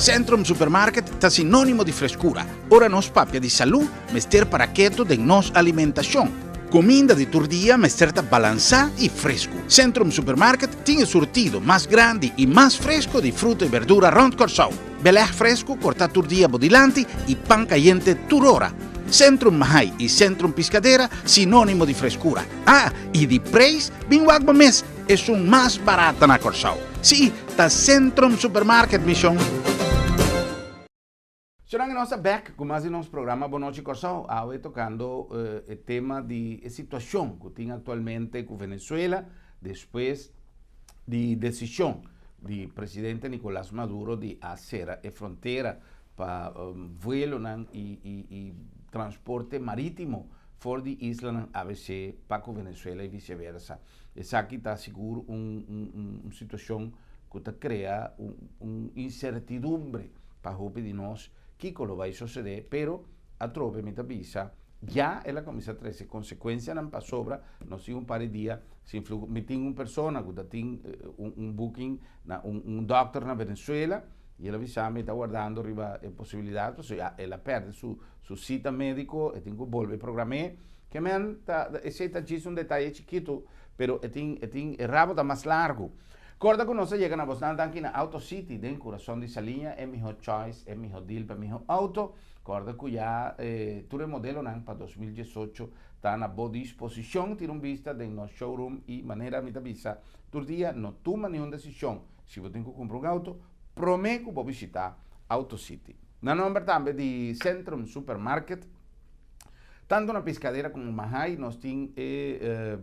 Centrum Supermarket ta sinónimo di freskura. Ora nos papia di salú, mester para ketu den nos alimentashon. Kuminda di tur dia mester ta balansá i fresku. Centrum Supermarket tin e surtido mas grandi i mas fresku di fruta i berdura rònt Kòrsou. Belèg fresku kortá tur dia bo dilanti i pan kayente tur ora. Centrum Mahai i Centrum Piscadera sinónimo di freskura. Ah, i di preis, bin wak bo mes, esun mas barata na Kòrsou. Sí, ta Centrum Supermarket, mi shon. Shonnan i nos ta bek ku mas di nos programa Bon Nochi Kòrsou, awe tokando e tema di e situashon ku tin aktualmente ku Venezuela despues di desishon di presidente Nicolas Maduro di a sera e frontera pa vuelonan i transporte maritimo for di islanan abc pa ku Venezuela i viseversa. Esaki ta sigur un situashon ku ta krea un insertidumbre pa hopi di nos kiko lo bai sosodé, pero atrobe mi ta bisa ya el a kuminsá trese konsekuensianan pasobra nos tin un par di dia sin fluho. Mi tin un persona ku ta tin un booking na un dòkter na Venezuela i el a bisa mi ta wardando riba e posibilidat pasobra ya el a pèrdè su sita médiko e tin ku bolbe program'é. Ke men ta esei ta djis un detaye chikitu pero e tin e tin e rabo ta mas largu. Korda ku nos a yega na bosnan danki na Auto City den kurason di Saliña e miho choice e miho deal pa e miho auto. Korda ku ya e tur e modelonan pa 2018 ta na bo disposishon. Tira un bista den nos showroom i manera mi ta bisa tur dia no tuma niun desishon si bo tin ku kumpra un auto prome ku bo bishita. Auto City. Na nomber tambe di Centrum Supermarket, tanto na Piscadera como Mahaai nos tin e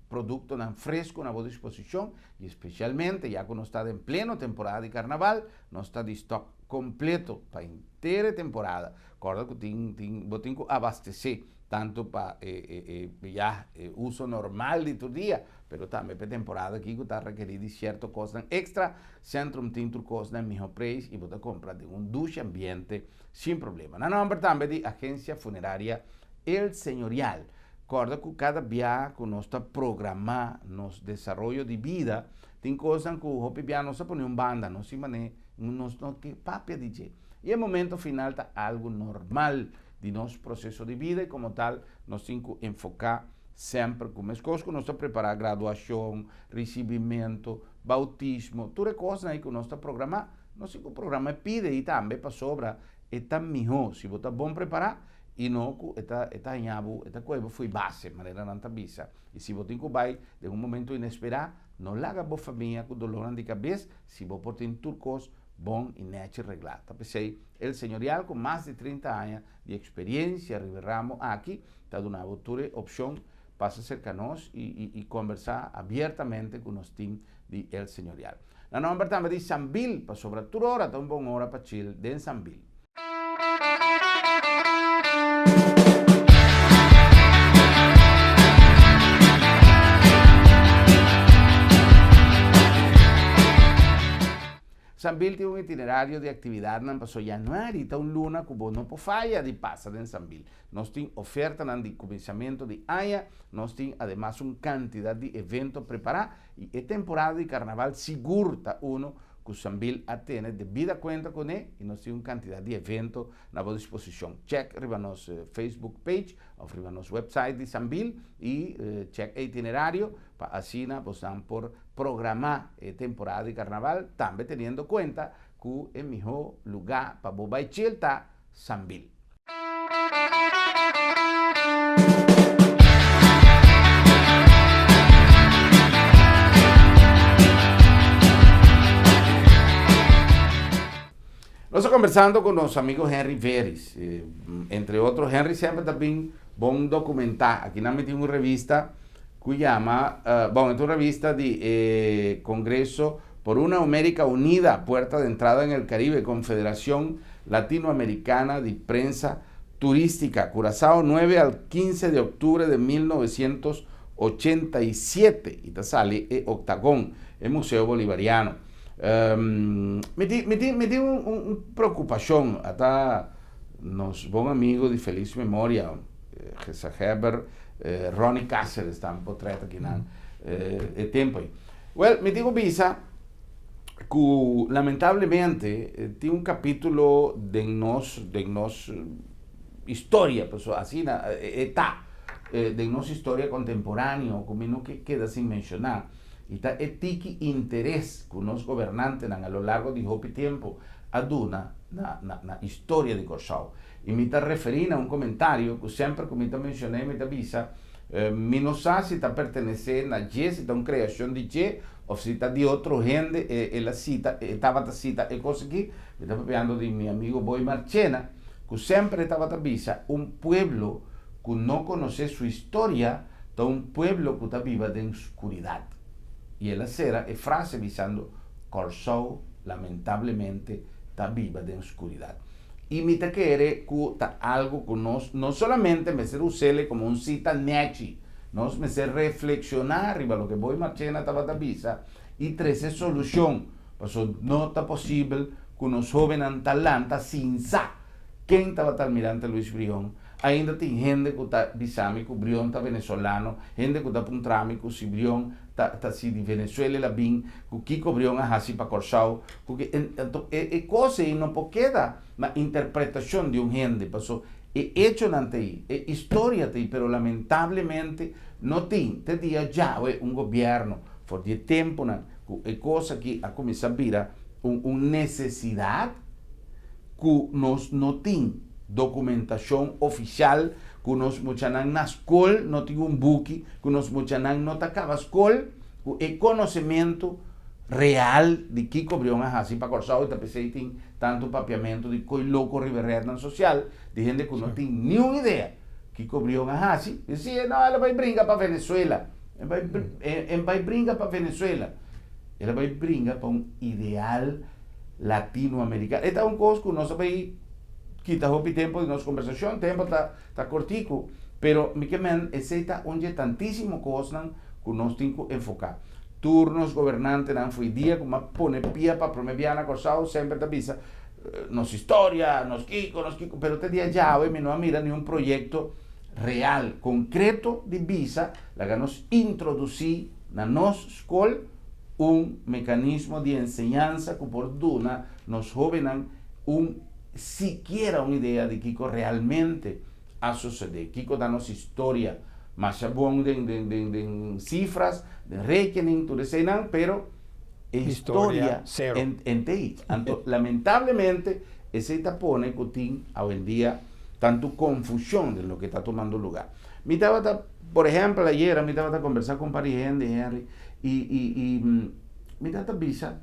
productonan fresco na bo disposicion y especialmente ya cu nos ta den pleno temporada di Carnaval, nos ta di stock completo pa henter e temporada. Corda cu tin tin bo tin cu abastece tanto pa e e ya e uso normal di tur dia, pero tambe pa e temporada aki cu ta rekeri di cierto cosnan extra, Centrum tin tur cos na e miho prijs y bo ta compra den un dushi ambiente sin problema. Na nomber tambe di Agencia Funeraria El Señorial, corda cu cada bia cu nos ta programa nos desaroyo di bida, tin cosnan cu hopi bia nos ta pone un banda, nos sin mane nos no ke papia di dje. Y e momento final ta algo normal di nos proceso di bida y como tal nos tin cu enfoca semper cu mescos cu nos ta prepara graduacion, ricibimento, bautismo, tur e cosnan ey cu nos ta programa, nos tin cu programa e pide y tambe pasobra e ta miho si bo ta bon prepara y no cu e ta e ta haña bo, e ta coge bo fo'i base manera nan ta bisa. Y si bo tin cu bay den un momento inespera, no laga bo famia cu dolornan di cabes si bo por tin tur cos bon i nèchi reglá. Ta p'esei El Señorial ku mas di 30 aña di eksperensia riba e ramo aki ta duna bo tur e opshon pasa serka nos i i kombersá abiertamente ku nos tim di El Señorial. Na nòmber tambe di Sambil, pasobra tur ora ta un bon ora pa chil den Sambil. Sambil tin un itinerario di actividadnan paso januari ta un luna cu bo no por faya di pasa den Sambil. Nos tin ofertanan di cuminsamento di aña, nos tin ademas un cantidad di evento prepara y e temporada di carnaval sigur ta uno cu Sambil a tene debida cuenta cune y nos tin un cantidad di evento na bo disposicion. Check riba nos Facebook page of riba nos website di Sambil y check e itinerario pa asina bosan por Programá e temporada di karnaval tambe teniendo kuenta ku e mihó lugá pa bo bai chill ta Sambil. Nos ta kombersando ku nos amigo Henry Veris. Entre otro Henry semper ta bin bon dokumentá. Aki nan mi tin un revista ku yama, bon, e ta un revista di e Congreso por una América Unida, Puerta de Entrada en el Caribe, Confederación Latinoamericana di Prensa Turística, Curazao, 9 al 15 de octubre de 1987, i ta sali e Octagon, e Museo Bolivariano. Mi tin, mi tin, mi tin un, un preocupacion, ata nos bon amigo di feliz memoria, Gezaghebber Ronnie Cáceres ta un potret akinan e tempo ei. Well, mi tin ku bisa ku lamentablemente tin un kapítulo den nos den nos historia, pasobra asina e ta, den nos historia kontemporáneo ku mi no ke keda sin menshoná, i ta e tiki interes ku nos gobernantenan a lo largo di hopi tempu a duna na na historia di Kòrsou. I mi ta referí na un komentario ku semper ku mi ta menshoné mi ta bisa, Mi no sa si ta pertenesé na dje, si ta un kreashon di dje òf si ta di otro hende e el a sita, e tabata sita e kos aki. Mi ta papiando di mi amigo Boy Marchena, ku semper e tabata bisa, Un pueblo ku no konosé su historia ta un pueblo ku ta biba den skuridat. I el a sera e frase bisando, Kòrsou lamentablemente ta biba den skuridat. I mi ta kere ku ta algu ku nos no solamente mester us'el komo un sita nèchi, nos mester reflekshoná riba loke Boy Marchena tabata bisa i trese solushon, pasobra no ta posibel ku nos hóbennan ta lanta sin sa ken tabata Almirante Luis Brion. Ainda tin hende ku ta bisa mi ku Brion ta venezolano, hende ku ta puntra mi ku si Brion ta ta si di Venezuela el a bin, ku kiko Brion a hasi pa Kòrsou, ku ki anto e e kos ei no por keda na interpretashon di un hende, paso e echonan ta ei, e historia ta ei, pero lamentablemente no tin te dia djawe un gobièrnu for di e tempunan ku e kos aki a kuminsá bira un un nesesidat ku nos no tin dokumentashon ofishal, ku nos muchanan na skol no tin un buki, ku nos muchanan no ta kaba skol ku e konosementu. Real di kiko Brion a hasi pa Kòrsou i ta p'esei tin tantu papiamentu di koi loko riba e retnan sosial di hende ku no tin niun idea kiko Brion a hasi. I si e no el a bai bringa pa Venezuela, e bai e bai bringa pa Venezuela, el a bai bringa pa un ideal latinoamerikano. E ta un kos ku nos a bai kita hopi tempu di nos kombersashon, tempu ta ta kortiku, pero mi ke men esei ta un dje tantísimo kosnan ku nos tin ku enfoká. Tur nos gobernantenan fo'i dia ku m'a pone pia pa prome bia na Kòrsou semper ta bisa nos historia, nos kiko, nos kiko, pero te dia djawe mi no a mira niun proyekto real, konkreto di bisa laga nos introdusí na nos skol un mekanismo di enseñansa ku por duna nos hóbennan un sikiera un idea di kiko realmente a sucede? Kico ta nos historia? Masha bon den den den den cifras, den rekening, tur eseinan, pero e historia en en tei. Anto lamentablemente esei ta pone cu tin awendia tanto confusion den loke ta tumando lugar. Mi tabata, por ehempel ayera mi tabata conversa cu un par di hende, Henry, y y y mi tabata bisa,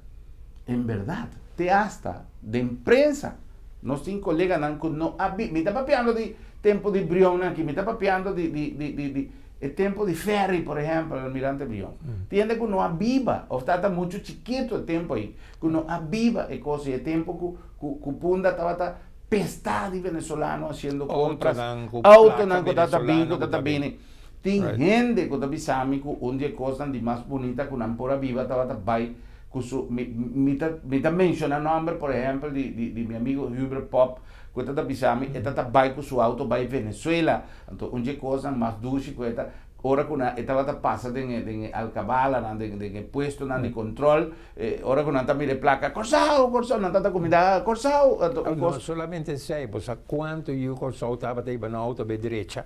en berdad te hasta den prensa, Nos tin koleganan ku no a bi. Mi ta papiando di tempu di Brionnan aki, mi ta papiando di di di di di e tempu di ferry, por ehèmpel, Almirante Brion. Tin hende ku no a biba òf tabata muchu chikitu e tempu ei, ku no a biba e kos ei, e tempu ku ku ku Punda tabata pestá di venezolano hasiendo kompras, Outonan ku outonan plaka ku tabata bin, venezolano ku ku tabata ta bin. bini. Tin hende ku ta bisa mi ku un di e kosnan di mas bunita ku nan por a biba tabata bai ku su mi mi ta mi ta menciona nomber por ehempel di di di mi amigo Hubert Pop ku e ta ta bisa mi e ta ta bai ku su auto bai Venezuela anto un dje kosnan mas dushi ku e ta ora ku nan e tabata pasa den e den e alkabalanan den den e puestonan di control e ora ku nan ta mira e plaka Kòrsou Kòrsou nan ta ta kuminda Kòrsou anto un No kos. solamente esei bo sa kuantu yu Kòrsou tabata hiba nan auto be drecha.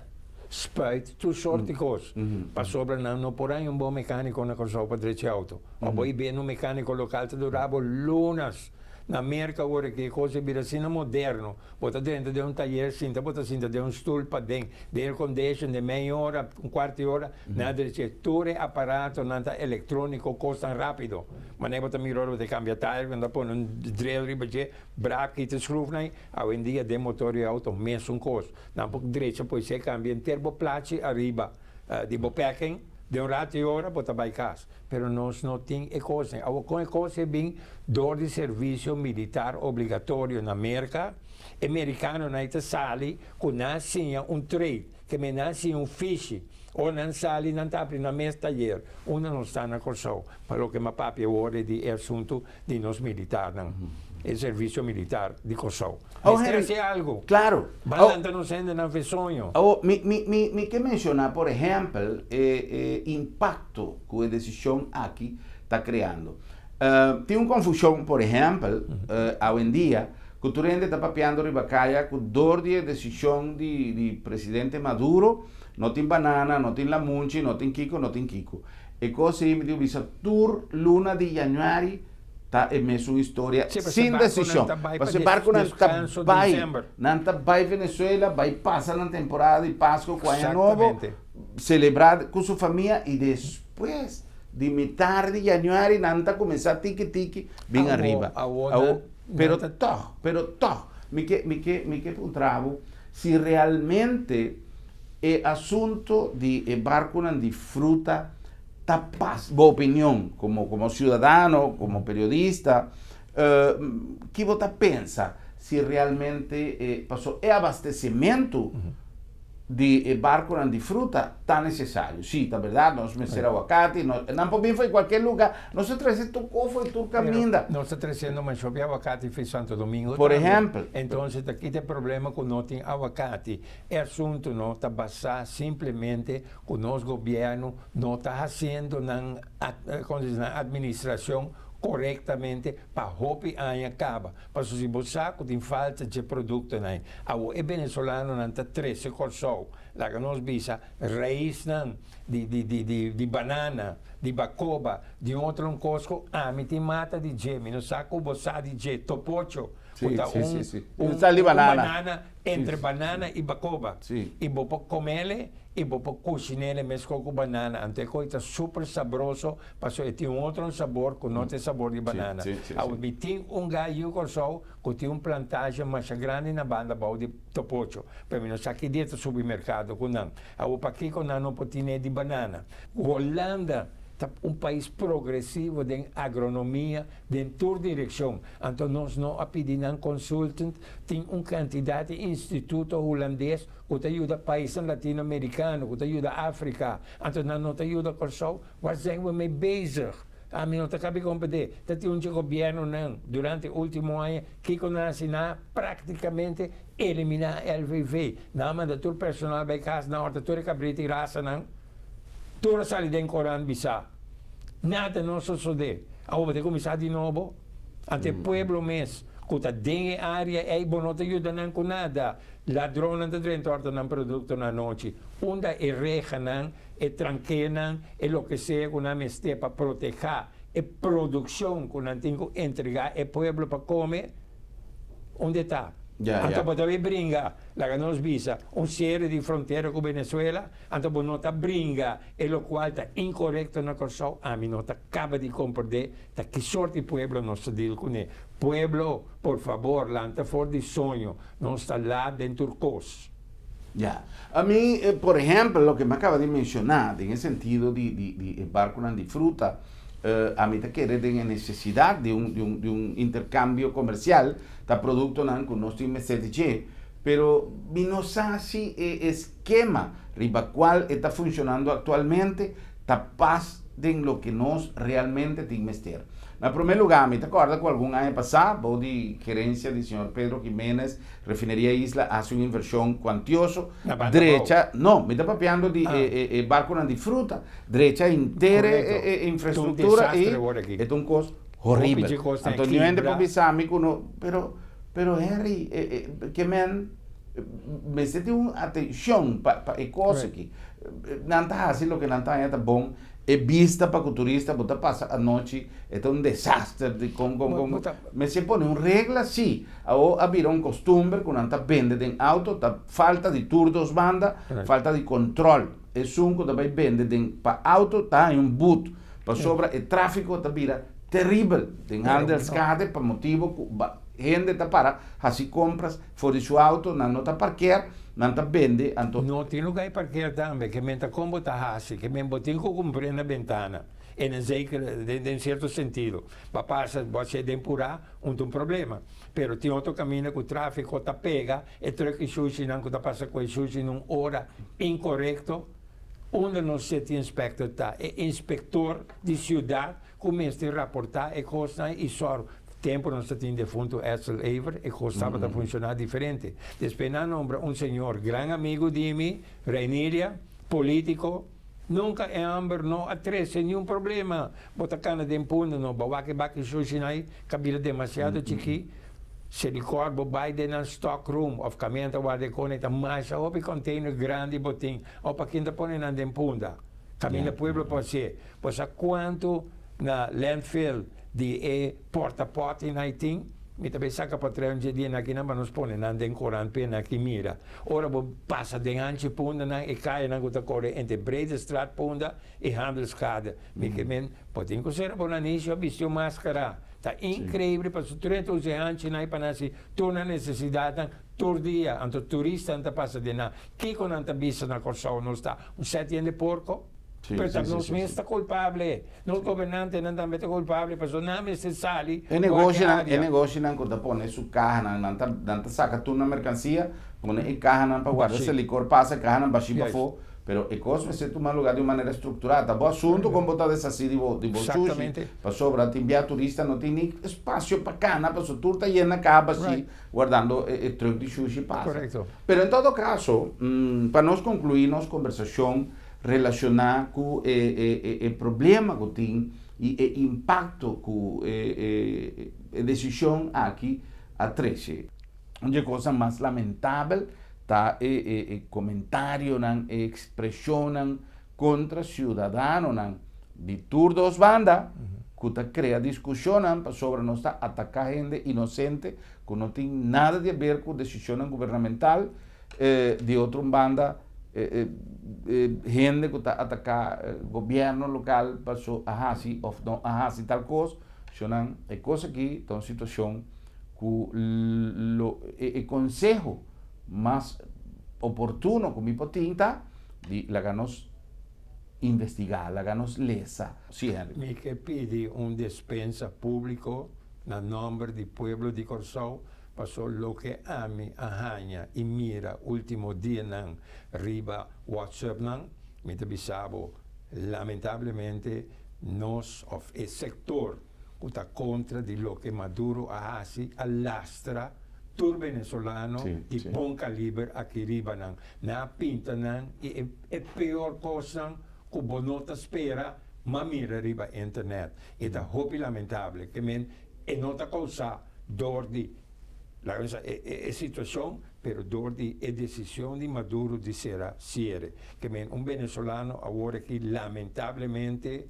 Spuit tur sort di kos. Pasobra nan no por haña un bon mekániko na Kòrsou pa drecha e outo. Òf bo i bende un mekániko lokal ta dura bo lunas. Na Merka awor aki e kos a bira asina moderno. Bo ta drenta den un tayer sinta bo ta sinta den un stul paden den aircondition den mei ora, un kuart di ora nan a drecha e. Tur e aparatonan ta elektróniko kosnan rápido. Manera bo ta mira ora bo ta kambia tire nan ta pone un drill riba dje, brak kita schroefnan ei. Awendia den motor di outo mesun kos. Nan por drecha poesé e cambia henter bo plachi ariba di bo packing, den un rato y ora bo ta bay cas. Pero nos no tin e cosnan. Awor con e cos e bin door di servicio militar obligatorio na Merca, e mericanonan ei ta sali cu nan a siña un trade, ke men nan a siña un fishi. Ora nan sali nan ta abri nan mes tayer unda nos ta na Corsou, pa loke m'a papia awor di e asunto di nos militarnan, e servicio militar di Corsou. Oh, Mester Henry, haci algo. Claro. Ban Oh. lanta nos hendenan fe soño. Awor, mi, mi, mi, mi ke menciona, por ehempel, e, e impacto cu e decision aki ta creando. Tin un confusion, por ehempel, awendia, cu tur hende ta papiando riba caya cu door di e decision di, di presidente Maduro, no tin banana, no tin lamunchi, no tin kico, no tin kico. E kos ei mi tin ku bisa tur luna di yanuari ta e mesun historia Sí, sin pasobra desishon. barkunan ta bai pa Pasobra e barkunan ta deskanso bai, december. nan ta bai Venezuela, bai pasa nan temporada di Pasku ku Aña Nobo, Exactamente. selebrá ku su famia i despues di mitar di yanuari nan ta kuminsá tiki tiki bin Awo, ariba. awo Awo, nan, pero nan ta tòg, pero tòg mi ke mi ke mi ke puntra bo si realmente E asunto di e barconan di fruta ta pas, bo opinion como como ciudadano, como periodista, ki bo ta pensa si realmente e paso e abastecimento di e barconan di fruta ta necesario? Si, ta berdad nos mester aguacate, nan por bin for di cualkier lugar, nos ta trece tur cos for di tur caminda. Pero nos ta treciendo masho bi aguacate for di Santo Domingo Por tambe. ehempel. Entonces ta kita e problema cu no tin aguacate. E asuntu no ta basá simplemente ku nos gobièrnu no ta hasiendo nan nan administrashon korektamente pa hopi aña kaba. Pasobra si bo sa ku tin falta dje produktonan ei, awor e benesolanonan ta trese Kòrsou, laga nos bisa raisnan di banana, di bakoba, di un otro un kos ku ami tin mata di dje, mi no sa ku bo sa di dje, topocho. Ku ta un un Sal di banana. Banana entre banana i bakoba. I bo por komele i bo por kushinele meskos ku banana. Anto e kos ta super sabroso pasobra e tin un otro sabor ku no ta e sabor di banana. Awe mi tin un gai yu Kòrsou ku tin un plantage masha grandi na banda abou di Topocho, pero mi no sa ki dia ta subi merkado ku nan. Awe pakiko nan no por tine di banana? Holanda ta un pais progresivo den agronomia den tur direkshon, anto nos no a pidi nan consultant, tin un kantidat di instituto hulandes ku ta yuda paisnan latinoamerikano, ku ta yuda Afrika, anto nan no ta yuda Kòrsou? Waar zijn we mee bezig? Ami no ta kabi komprendé, ta tin un dje gobièrnunan durante último aña kiko nan hasi? Nan a práktikamente eliminá LVV, nan a manda tur personal bai kas, nan a òrta tur e kabrita i rasanan, tur a sali den korant bisa. Nada no sosodé. Awor bo ta kuminsá di nobo? Anto e pueblo mes ku ta den e área ei bo no ta yuda nan ku nada. Ladronnan ta drenta òrta nan produktonan anochi. Unda e rehanan, e trankenan, e loke sea ku nan mester pa protehá e produkshon ku nan tin ku entregá e pueblo pa kome? Unda e ta? Anto bo ta bai bringa, laga nos bisa, un sere di frontera ku Venezuela? Anto bo no ta bringa e lokual ta inkorekto na Kòrsou? Ami no ta kaba di komprendé ta ki sort di pueblo nos ta deal kuné. Pueblo, por fabor, lanta for di soño. Nos ta laat den tur kos. Ya. Ami, por ehèmpel, loke mi a kaba di menshoná den e sentido di di di e barkunan di fruta, ami ta kere den e nesesidat di un di un di un interkambio komersial, ta produktonan ku nos tin mester di dje, pero mi no sa si e eskema riba kual e ta funshonando aktualmente ta pas den loke nos realmente tin mester. Na promé lugá, mi ta kòrda ku algun aña pasá, bou di gerensia di señor Pedro Jiménez, Refineria Isla a hasi un invershon kuantioso, drecha, no, mi ta papiando di e e barkunan di fruta, drecha henter e e infrastruktura i e ta un kos horibel. Anto niun hende por bisa mi ku no, pero, pero Henry, ke men mester tin un atenshon pa pa e kos aki. Nan ta hasi loke nan ta haña ta bon, e bista pa ku turista bo ta pasa anochi e ta un desaster di kon kon kon. Mester pone un regla si, awo a bira un kostumber ku nan ta bende den auto, ta falta di tur dos banda, falta di kontrol. Esun ku ta bai bende den pa auto ta haña un but, pasobra e trafiko ta bira teribel den Handelskade pa motibo ku hende ta para hasi kompras for di su auto, nan no ta parkeer, nan ta bende, anto. No tin lugar di parkeer tambe, ke men ta kon bo ta hasi, ke men bo tin ku kumpre na bentana, en een zekere, den sierto sentido. Bo a pasa, bo a ser den purá, un ta un problema. Pero tin otro kaminda ku trafiko ta pega e truk i shushinan ku ta pasa ku e shushi na un ora inkorekto. Unda nos city inspector ta? E inspector di ciudad cu mester raporta e cosnan y sor. Tempo nos ta tin defunto Edsel Ever, e cos tabata funciona diferente. Despues nan a nombra un señor gran amigo di mi, Reinilia, politico. Nunca e homber no a trece niun problema. Bo ta cana den punda no, bo wak e baki sushi nan ka bira demasiado chiki. Selikor bo bai den nan stock room of kaminda ta warda e kone ta masha hopi container grandi bo tin of pakin ta pone nan den punda kaminda pueblo por hacié. Bo sa cuanto na landfill di e porta potty nan tin? Mi ta bay saca patrel un dje dia nan akinan pa nos pone nan den corant p'e nan aki mira. Ora bo pasa den hanchi punda nan e cayanan cu ta core entre Breedestraat punda y Handelskade mi ke men bo tin cu cera bo nanishi of bisti un mascara. Ta increible pasobra tur hende ta usa e hanchinan ei pa nan hasi tur nan necesidadnan tur dia. Anto turistanan ta pasa den nan. Kico nan ta bisa na Corsou nos ta un seti hende porco? Pero ta nos mes ta culpable. Nos gobernantenan tambe ta culpable pasobra nan mester sali E wak e negoshinan, e area. negoshinan cu ta pone su cahanan, nan ta, nan ta saca tur nan mercancia, pone e cahanan pa warda Bashi. si licor pasa, e cahanan bashi Juist. pafó. Pero e kos mester tuma lugar di un manera strukturá. Ta bo asuntu kon bo ta deshasí di bo di bo shushi. Exactamente. Pasobra tin bia turista no tin ni espasio pa kana pasobra tur ta yena kaba así Right. wardando e e truk di shushi pasa. Correcto. Pero en todo kaso, pa nos konkluí nos kombersashon relashoná ku e e e e problema ku tin i e impakto ku e e e desishon aki a trese. Un dje kosnan mas lamentabel ta e e e komentarionan, e ekspreshonnan kontra siudadanonan di tur dos banda. ku ta krea diskushonnan pasobra nos ta ataká hende inosente ku no tin nada di aber ku desishonnan gubernamental. Di otro un banda hende ku ta ataká gobièrnu lokal paso a hasi òf no a hasi tal kos. Shonnan, e kos aki ta un situashon ku lo e konseho mas oportuno ku mi por tin ta di laga nos investigá, laga nos lesa. Sí, Henry. Mi ke pidi un despensa públiko na nòmber di pueblo di Kòrsou paso loke ami a haña i mira último dianan riba WhatsAppnan, mi ta bisa bo lamentablemente nos òf e sektor ku ta kontra di loke Maduro a hasi a lastra tur venezolano di bon kaliber aki riba nan. Nan a pinta nan i e peor kosnan ku bo no ta spera m'a mira riba internet. E ta hopi lamentable ke men e no ta kousa dor di laga mi sa e situashon pero dor di e desishon di Maduro di sera siere. Ke men un venezolano awor aki lamentablemente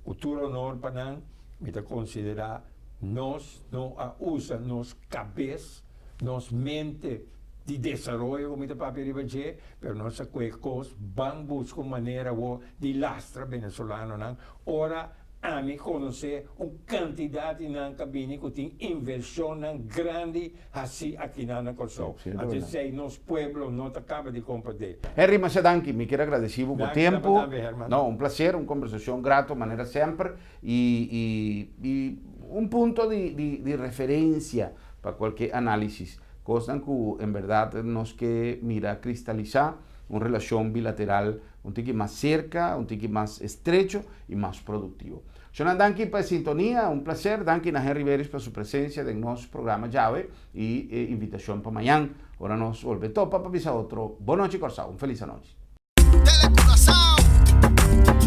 ku tur honor pa nan mi ta konsidera Nos no a usa nos kabes, nos mente di desaroyo ku mi ta papia riba dje, pero nos a kue kos ban buska un manera awor di lastra venezolanonan. Ora ami konosé un kantidat di nan ka bini ku tin invershonnan grandi hasí akinan na Kòrsou. Anto esei nos pueblo no ta kaba di komprendé. Henry, masha danki. Mi kier agradesí bo bo Danki na bo tempu. tambe, Herman. No, un plaser, un kombersashon grato manera semper. I i un punto di di di referensia pa kualke análisis. Kosnan ku en bèrdat nos ke mira kristalisá un relashon bilateral un tiki mas serka, un tiki mas estrecho i mas produktivo. Shonnan danki pa e sintonia, un plaser. Danki na Henry Veris pa su presensia den nos programa djawe i e invitashon pa mañan ora nos bolbe topa pa bisa otro. Bon nochi Kòrsou, un felis anochi. Tele Curaçao.